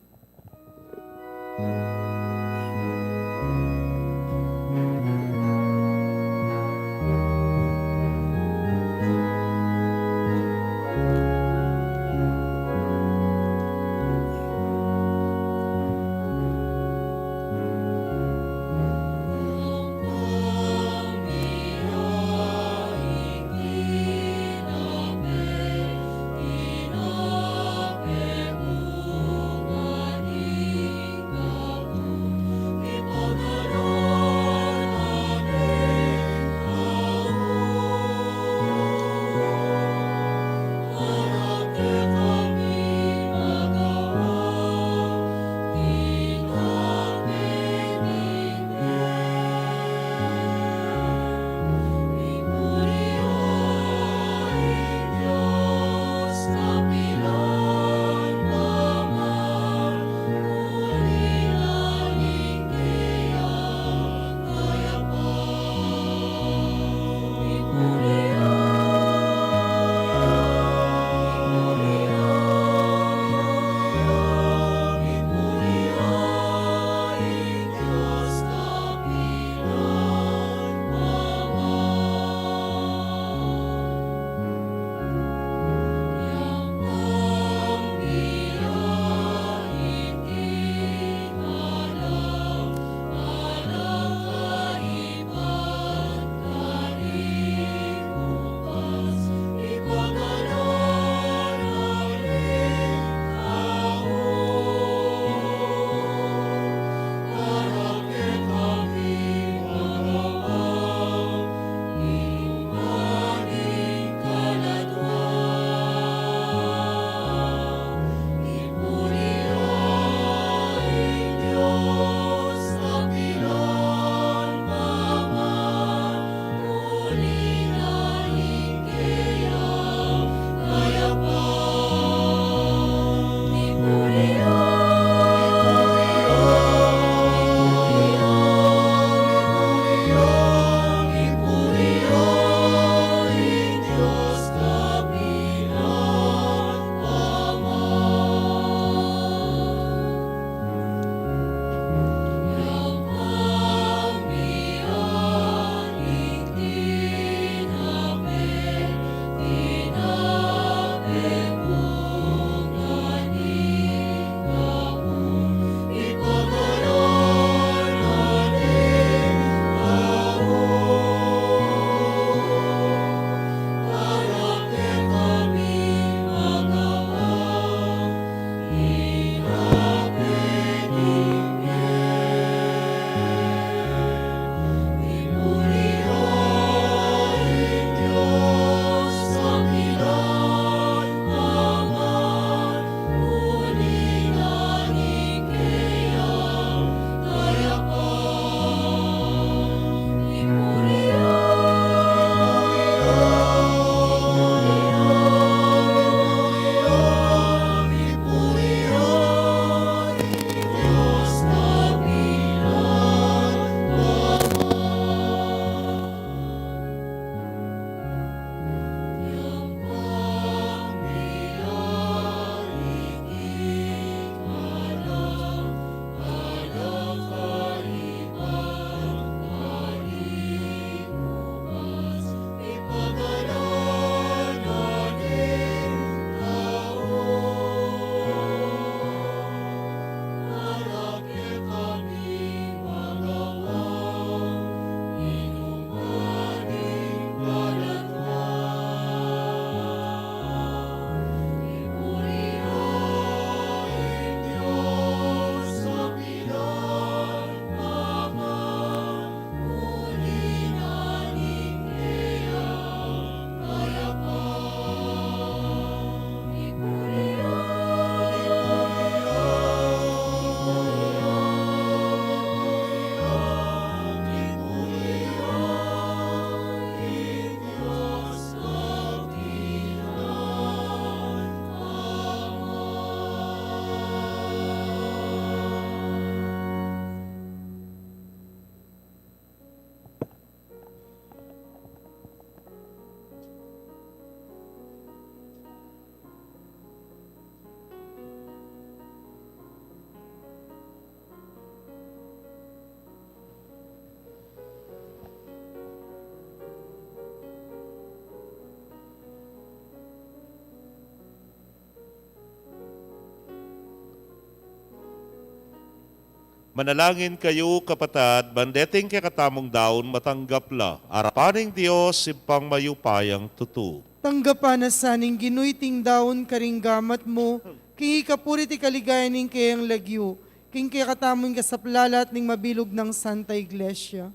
Manalangin kayu, kapatad, ban deting kekatamung daun matanggap la arapan ning Dios, Ibpang mayupayang tutu. Tanggapan na sa ning Ginu iting daun karing gamat mu, king ikapuri at ikaligaya ning keyang lagyu, king kekatamung kasaplalan at ning mabilug nang Santa Iglesia.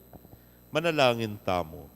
Manalangin tamu.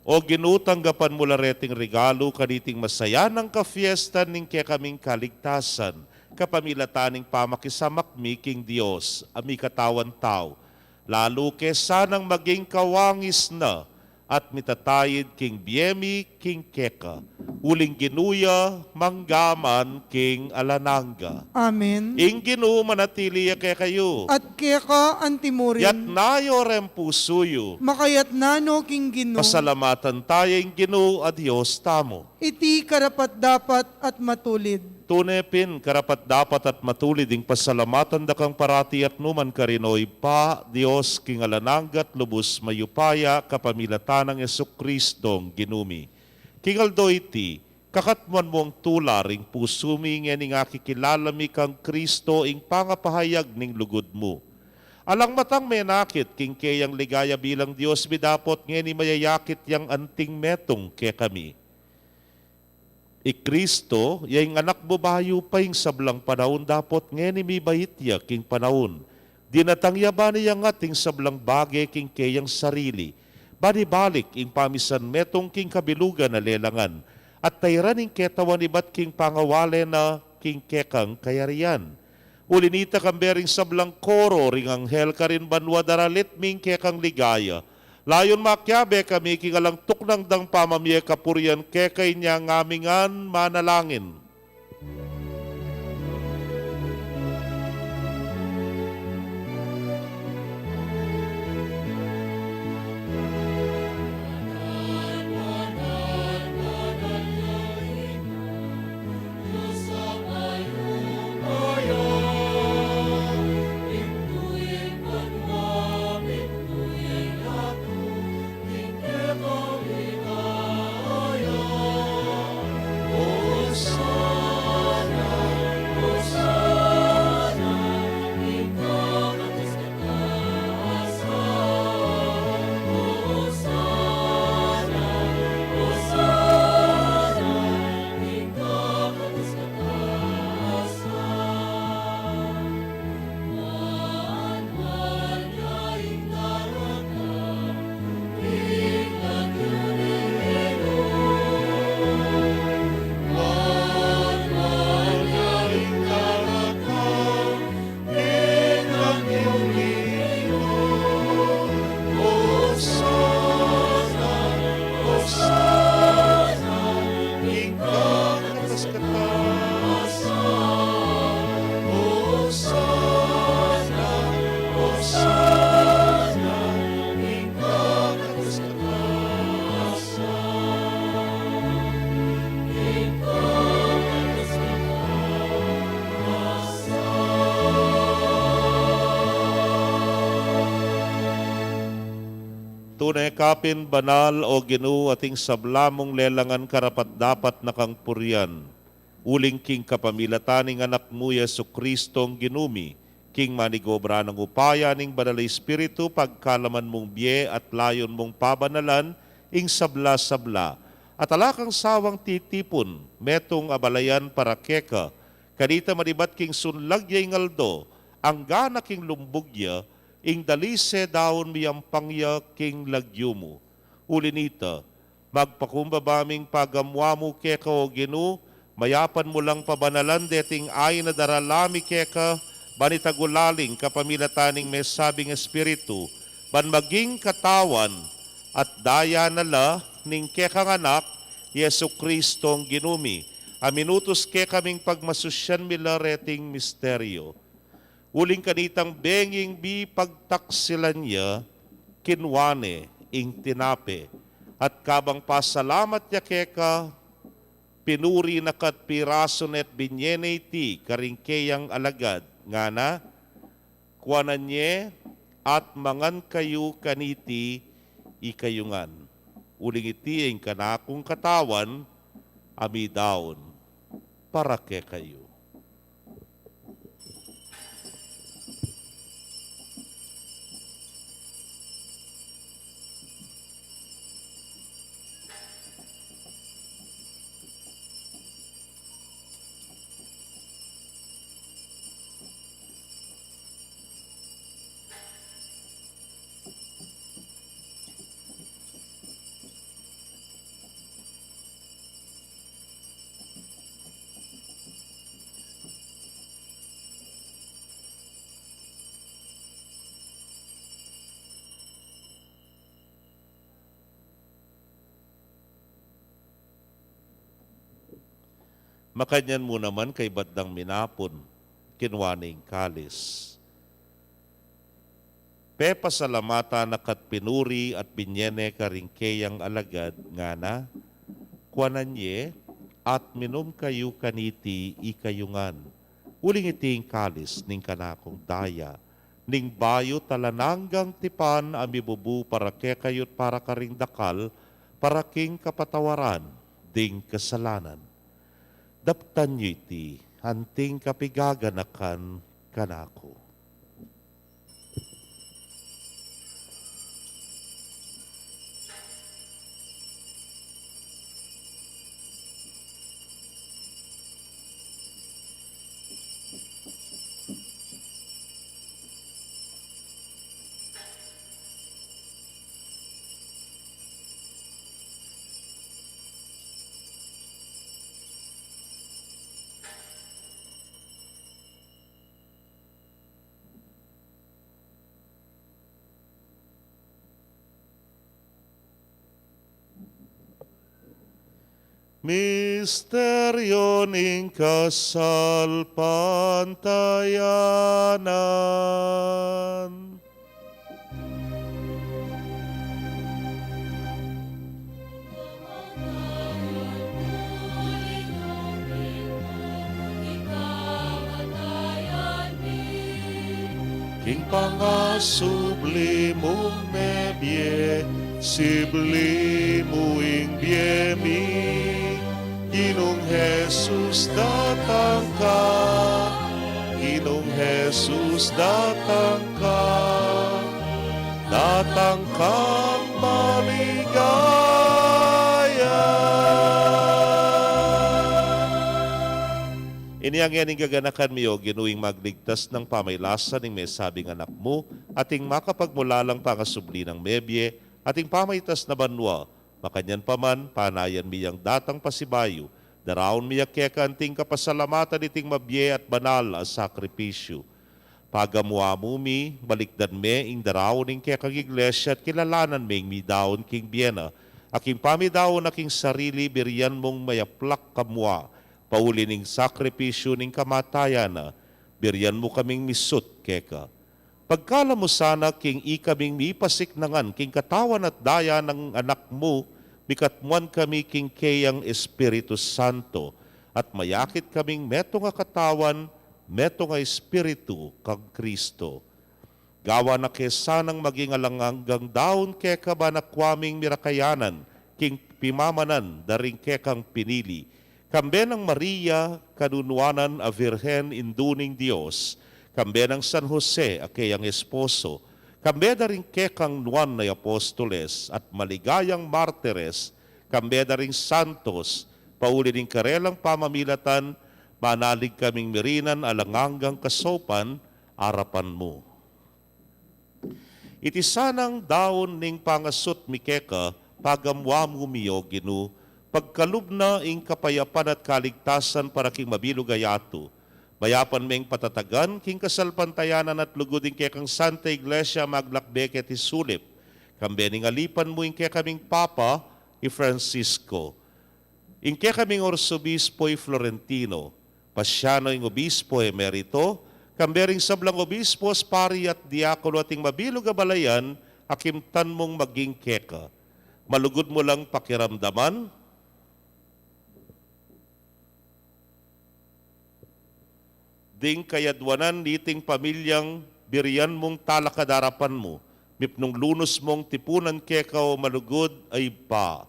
O Ginu, tanggapan mu la reting regalu kaniting masayanang kafiestan ning kekaming kaligtasan, kapamilatan ning pamakisamak mi king Dios a mikatawan tau, lalu ke sanang maging kawangis na at mitataid king bie mi king keka. Uling Ginu ya, mangga man king alang angga. Amen. Ing Ginu manatili ya kekayu. At keka antimurin. Yatna yu reng pusu yu. Makayatna no king Ginu. Pasalamatan taya ing Ginu a Dios tamu. Iti karapat-dapat at matulid. Tune pin karapat-dapat at matulid ing pasalamatan da kang parati at nu man karin, O Ibpa, Dios king alang angga at lubus mayupaya, kapamilatan nang Jesucristong Ginu mi. King aldo iti, kakatmuan mung tula ring pusu mi ngening akikilala mi kang Cristo ing pangapahayag ning lugud mu. Alang matang menakit king keyang ligaya bilang Dios mi, dapot ngeni mayayakit yang anting metung kekami. I Cristo ya ing Anak mu, bayu pa ing sablang panaun, dapot ngeni mibait ya king panaun. Dinatang ya ban iyangat ing sablang bage king keyang sarili, ban ibalik ing pamisan metung king kabilugan a lelangan, at tairan ing ketawan ibat king pangawale na king kekang kayarian. Uli nita, kambe ring sablang koro ring anghel karin banua, daralit mi ing kekang ligaya. Layun makiabe kami king alang tuknang dang pamamie kapurian keka. Inya ngan mi manalangin. Tune ka pin banal, O Ginu, ating sabla mung lelangan karapat-dapat na kang purian. Uling king kapamilatan ning Anak mu, Jesucristong Ginu mi, king manigobra nang upaya ning Banal a Espiritu, pagkalaman mung bie at layun mung pabanalan ing sabla-sabla, at ala kang sawang titipun metung a balayan para keka, kanita manibat king sunlag ya ing aldo, anggana king lumbug ya, ing dalise daun miyampang ya king lagyu mu. Uli nita, magpakumbaba ming pagamu-amu keka, O Ginu, mayapan mu lang pabanalan deting ain a darala mi keka, ban itagulaling kapamilatan ning mesabing Espiritu, ban maging katawan at daya na la ning kekang Anak, Jesucristong Ginu mi, a minutus kekaming pagmasusyan mi la reting misteryo. Uling kanitang benging bie pagtaksilan ya, kinua ne ing tinape, at kabang pasalamat ya keka, pinuri na ka't pirasu ne at binye ne iti karing keyang alagad, ngana, kuanan ye at mangan kayu kaniti ikayu ngan. Uling iti ing kanakung katawan, a midaun para kekayu. Makanyan mu naman kaybat dang minapun, kinua ne ing kalis, pepasalamatan na ka't pinuri at binye ne karing keyang alagad, ngana, kuanan ye at minum kayu kaniti ikayu ngan. Uling iti ing kalis ning kanakung daya, ning bayu at alang anggang tipan, a mibubu para kekayu at para karing dakal, para king kapatawaran ding kasalanan. Daptan yu iti anting kapigaganakan kanaku. Misteryo ning kasalpantayanan. King pangasubli mung mebie, sibli mu ing bie mi. Ginung Jesus, datang ka. Ginung Jesus, datang ka. Datang kang maligaya. Ini ing gaganakan mi, O Ginu, ing magligtas nang pamailasan ning mesabing Anak mu, at ing makapagmulalang pangasubli nang mebie, at ing pamaitas na banua. Makanyan pa man, panayan mi yang datang pasibayu, daraun mi ya keka anting kapasalamatan iting mabie at banal a sakripisyu. Pagamu-amu mi, balikdan me ing daraun ning kekang Iglesia at kilalanan meng midaun king bie na, a king pamidaun na king sarili, birian mung mayaplak kamua, pauli ning sakripisyu ning kamatayan na, birian mu kaming misut keka. Pagkalam mu sana king ikaming mipasiknangan king katawan at daya nang Anak mu, mikatmuan kami king keyang Espiritu Santo, at mayakit kaming metung a katawan, metung a Espiritu kang Kristo. Gawan na ke sanang maging alang anggang daun keka, ba na kuaming mirakayanan king pimamanan da ring kekang pinili. Kambe nang Maria kanunuanan a Virgen, Indu ning Dios, kambe nang San Jose a keyang esposo, kambe da ring kekang nuan a apostoles at maligayang martires, kambe da ring santos, pauli ning karelang pamamilatan, manalig kaming mirinan alang anggang kasaupan arapan mu. Iti sanang daun ning pangasut mi keka, pagamuan mu mi, O Ginu, pagkalub na ing kapayapan at kaligtasan para king mabilug a yatu. Mayapan meng patatagan king kasalpantayanan at lugud ing kekang Santa Iglesia a maglakbe keti sulip. Kambe ning alipan mu ing kekaming Papa, i Francisco, ing kekaming Arsobispo, i Florentino, Pasiano, ing Obispo Emerito, kambe ring sablang obispos, pari at diakono at ing mabilug a balayan a kimtan mung maging keka. Malugud mu lang pakiramdaman ding kayadwanan niting pamilyang birian mung talakad arapan mu, mipnung lunus mung tipunan keka, o malugud a Ibpa,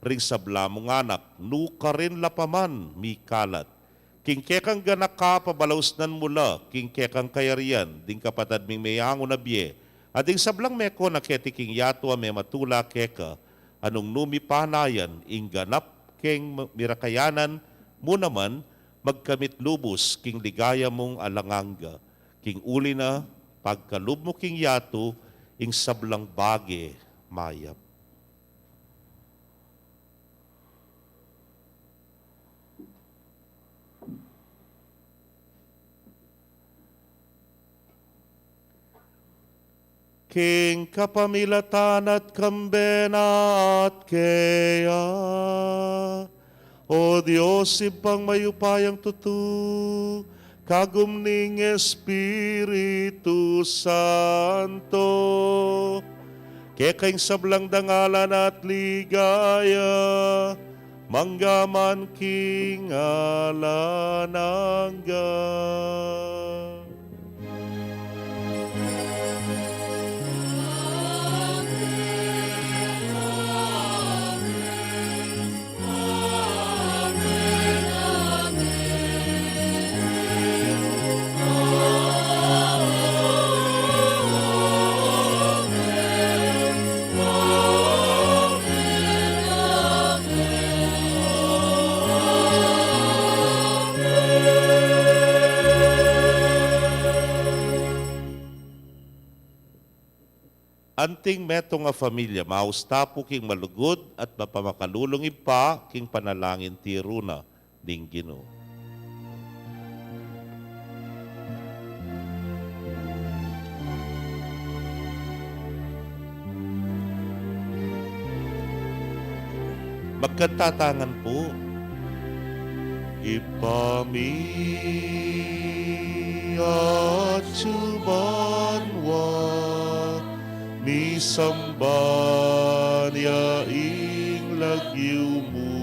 ring sabla mung anak, nukarin la pa man mikalat. King kekang ganaka, pabalausnan mu la king kekang kayarian ding kapatad ming meangu na bie, at ding sablang meko na keti king yatu a mematula keka, a nung nu mipanayan ing ganap keng mirakayanan mu naman, magkamit lubus king ligaya mung alang angga. King uli na, pagkalub mu king yatu ing sablang bage mayap. King kapamilatan at kambe na at keya, O Dios, Ibpang mayupayang tutu, kagum ning Espiritu Santo, keka ing sablang dangalan at ligaya, mangga man king alang angga. Anting metung a familia, maus ta pu king malugud at mapamakalulung Ibpa king panalangin tiru na ning Ginu. Magkanta tangan pu. Ibpa mi, atsu banua, misamban ya ing lagyu mu.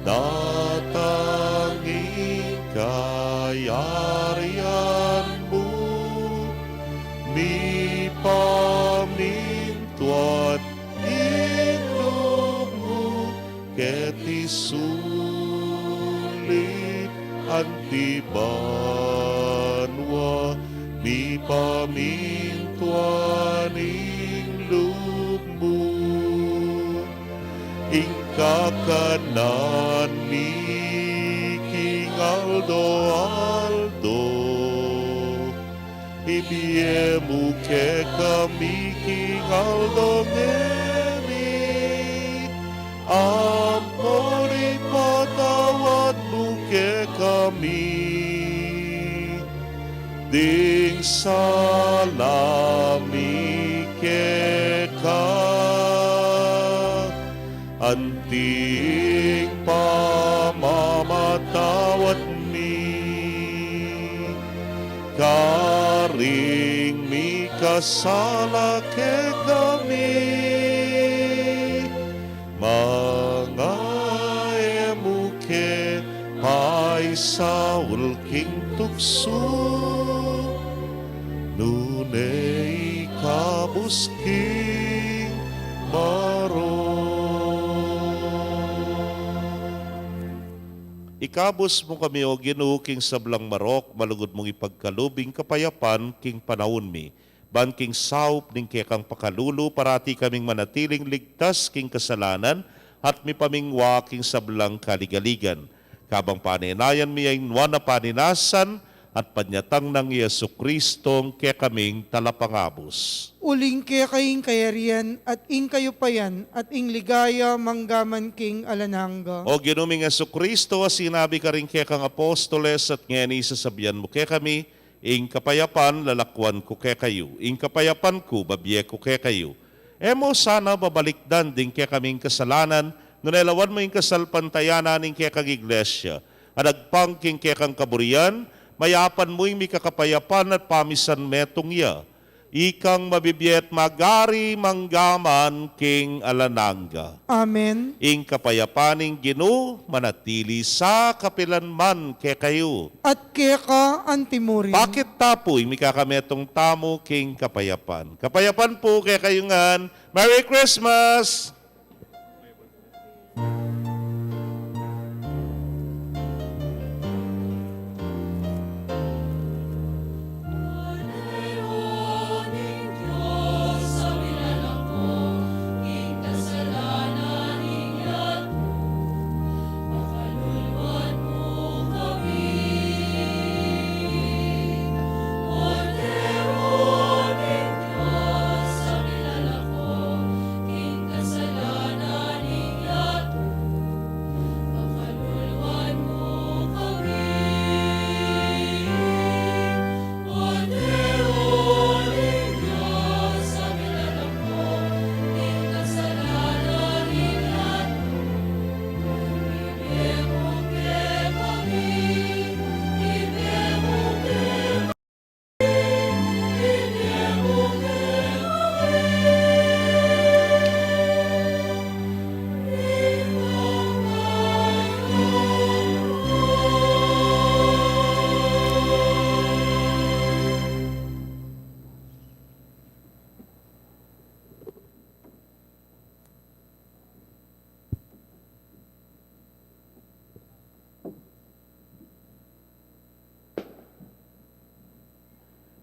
Datang ing kayarian mu, mipamintuan ing lub mu, keti sulip anti banua, mipamintuan ing lub mu. Ing kakanan mi king aldo-aldo, ibie mu kekami king aldo ngeni, ampon ipatawad mu kekami ding sala mi keka, anti ing pamamatawad mi karing mikasala kekami, manga e mu ke paisaul king tuksu, Nune ikabus king marok. Ikabus mu kami, O Ginu, king sablang marok, malugud mung ipagkalub ing kapayapan king panaun mi. Ban king saup ning kekang pakalulu, parati kaming manatiling ligtas king kasalanan at mipamingwa king sablang kaligaligan. Kabang panenayan mi ing nuan a paninasan at panyatang nang Jesucristo, kekaming talapangabus. Uling keka ing kayarian at ing kayupayan at ing ligaya manggaman king alang angga. O Ginu ming Jesucristo, a sinabi karing kekang apostoles at ngeni sasabian mu kekami, ing kapayapan lalakwan ku kekayu, ing kapayapan ku babie ku kekayu. E mu sana babalikdan ding kekaming kasalanan, nune lawan mu ing kasalpantayanan ning kekang Iglesia. At agpang king kekang kaburian, mayapan mu ing mikakapayapan at pamisanmetung ya. Ikang mabibie at magari manggaman king alang angga. Amen. Ing kapayapan ning Ginu manatili sa kapilan man kekayu. At keka antimurin. Pakit ta pu ing mikakametung tamu king kapayapan. Kapayapan pu kekayu ngan. Merry Christmas!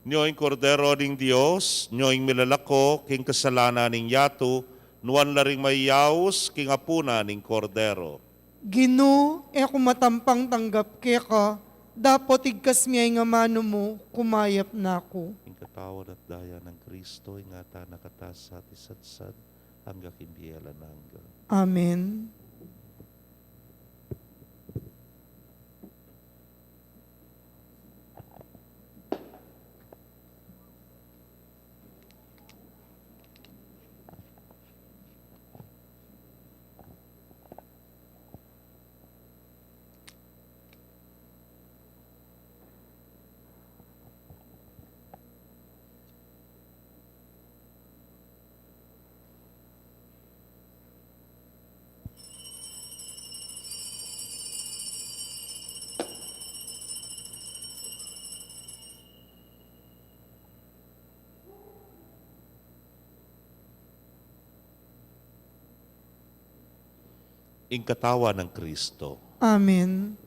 Nyo ing Kordero ning Dios, nyo ing milalako king kasalanan ning yatu, nuan la ring mayaus king apunan ning Kordero. Ginu, e ku matampang tanggap keka, dapot igkas me ing amanu mu, kumayap na ku. Ing katawan at daya nang Kristo, ingatan na katamu at isadsad, angga king bie alang angga. Amen. Ing katawan nang Kristo. Amen.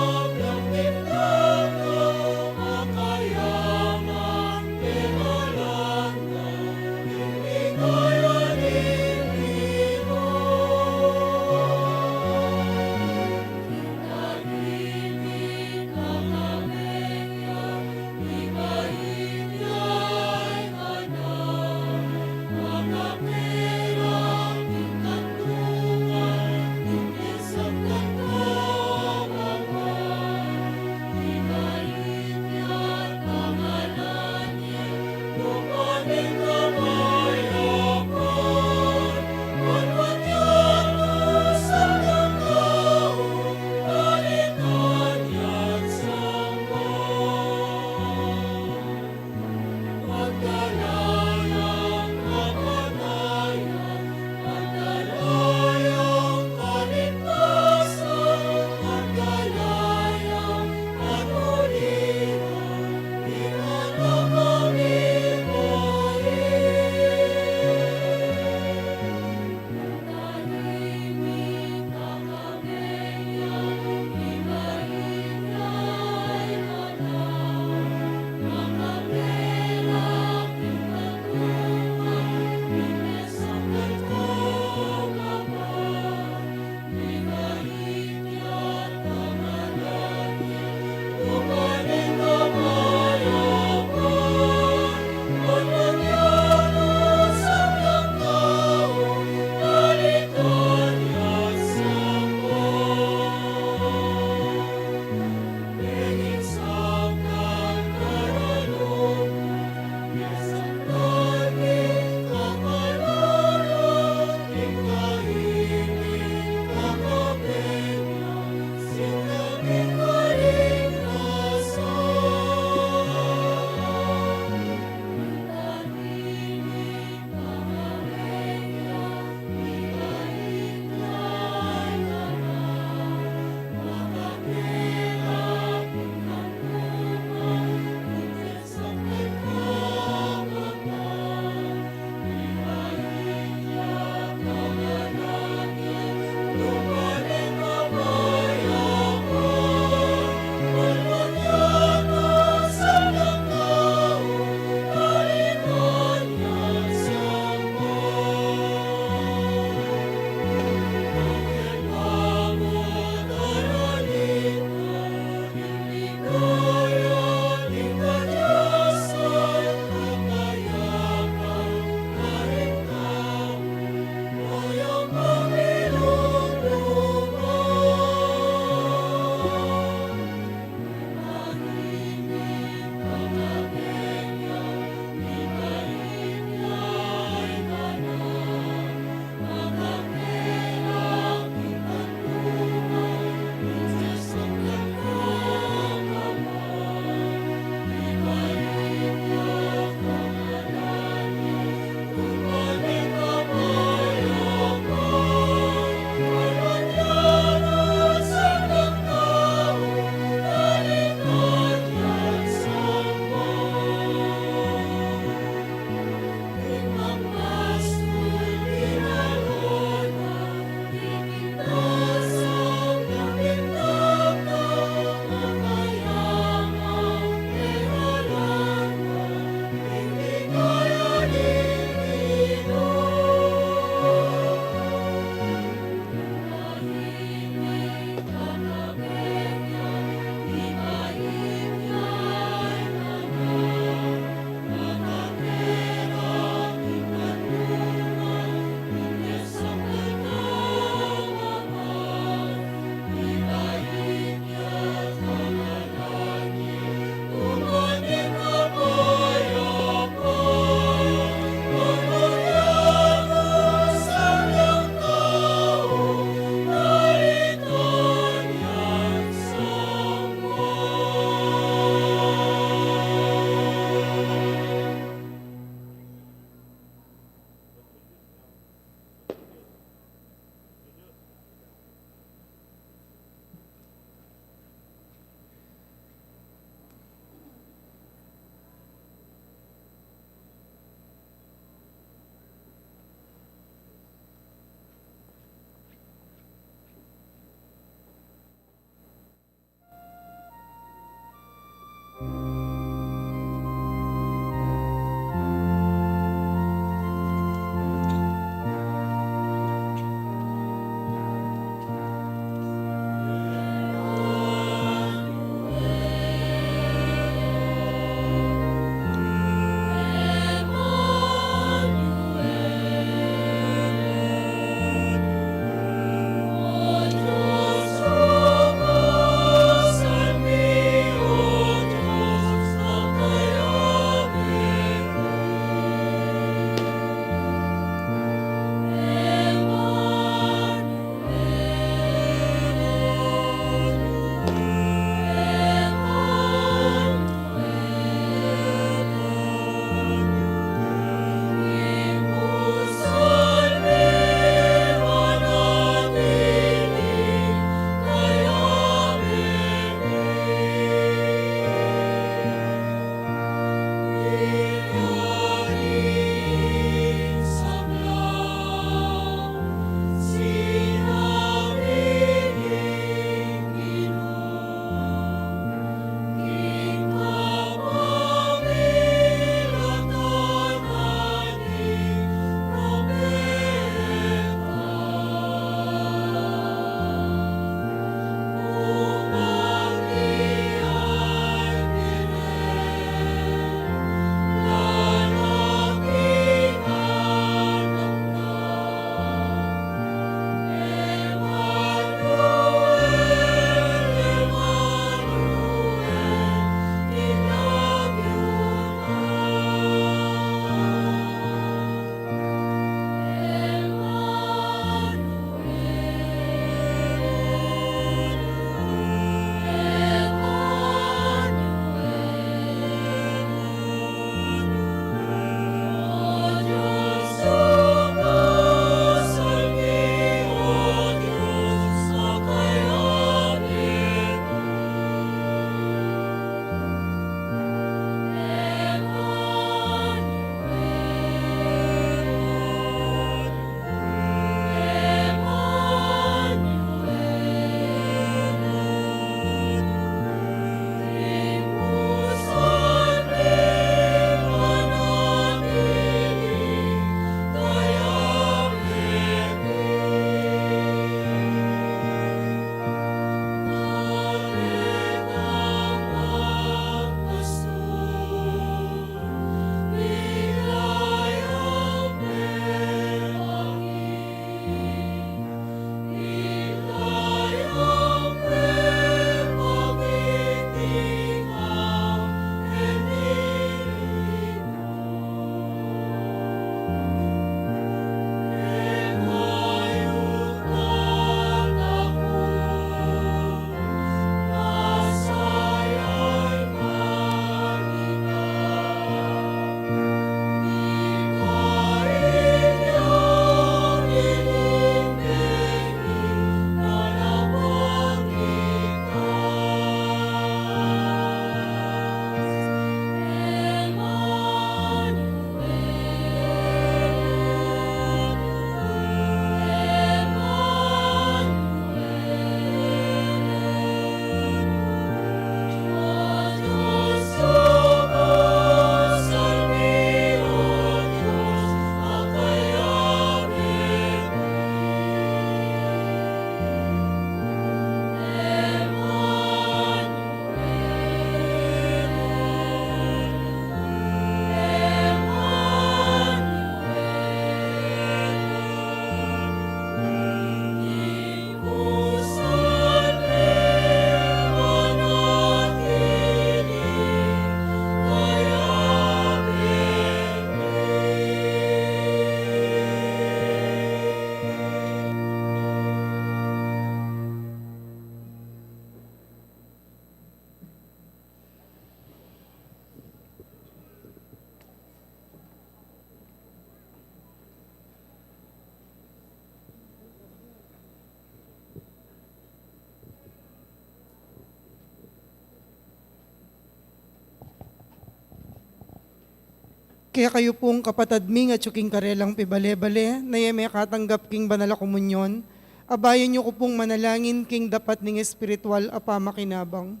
Kekayu pung kapatad ming atyu king karelang pibale-bale, na e mekatanggap king banal a komunyon, abayan yu ku pung manalangin king dapat ning espiritual a pamakinabang.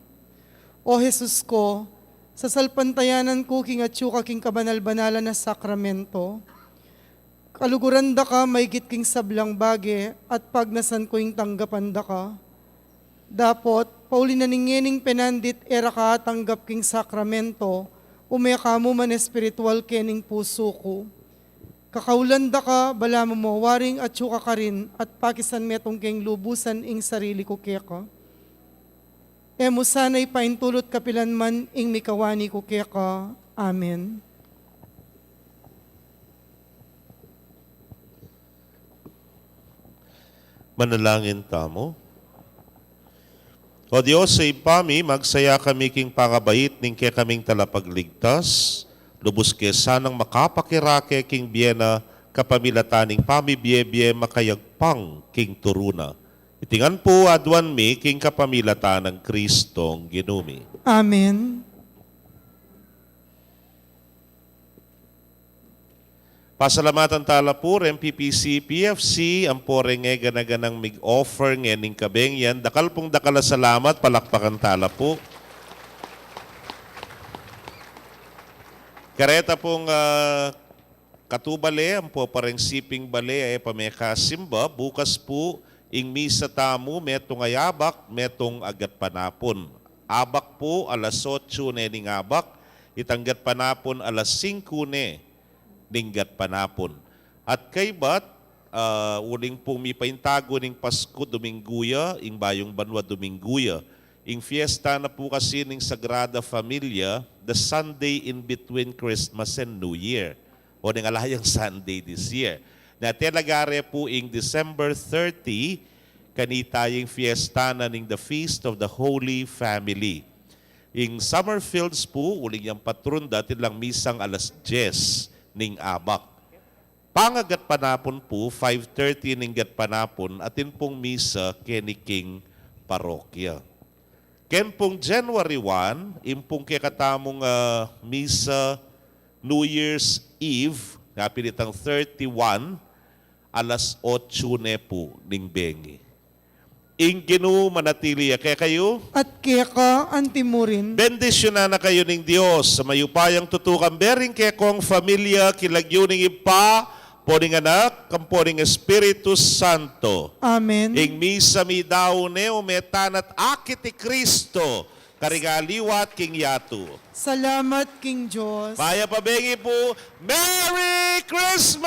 O Jesus ko, sasalpantayanan ku king atyu ka king kabanal-banalan a sakramento. Kaluguran da ka maigit king sablang bage, at pagnasan ku ing tanggapan da ka. Dapot, pauli na ning ngening penandit e ra ka atanggap king sakramento, ume ka mu man espiritual kening pusu ku. Kakaulan da ka, balamu mo waring atyu ka karin, at pakisan metung keng lubusan ing sarili ku keka. E mu sana ipaintulut kapilan man ing mikawani ku keka. Amen. Manalangin tamu. O Dios, Ibpa mi, magsaya kami king pangabait ning kekaming Talapagligtas, lubus ke sanang makapakirake king bie na kapamilatan ning pamibie-bie makayagpang king turu na. Iti ngan pu aduan mi king kapamilatan nang Kristong Ginu mi. Amen. Pasalamatan tala pu reng P P C P F C, ampo reng e gana-ganang mig-offer ngening kabeng yan. Dakal pung dakal a salamat, palakpakan tala pu. Kareta pung, ah, katubale, ampo pa reng siping bale a e pa mekasimba, bukas pu ing misa tamu, metung a abak, metung a gatpanapun. Abak pu alas otsu ne ning abak, itang gatpanapun alas singku ne ning gatpanapun. At kaybat, ah, uling pung mipaintagu ning Pasku Duminggu ya, ing Bayung Banua Duminggu ya, ing fiesta na pu kasi ning Sagrada Familia, the Sunday in between Christmas and New Year, o ning alayang Sunday this year. Na tela gare pu ing December thirty, kanita ya ing fiesta na ning the Feast of the Holy Family. Ing Summerfields pu, uling yang patrun da, atin lang misang alas dyes ning abak. Pangagatpanapun pu, five thirty ning gatpanapun, atin pung misa keni king parokya. Ken pung January one, ing pung kekatamung, ah, misa, New Year's Eve, nga pin itang thirty-one, alas otsu ne pu ning bengi. Ing Ginu manatili ya kekayu. At keka antimurin. Bendisyunan na kayu ning Dios a mayupayang tutukan, bering kekong familia, king lagyu ning Ibpa, ampo ning Anak, ampo ning Espiritu Santo. Amen. Ing misa midaun ne, ume tana at akit i Kristo, karing aliwa at king yatu. Salamat king Dios. Mayap a bengi pu. Merry Christmas!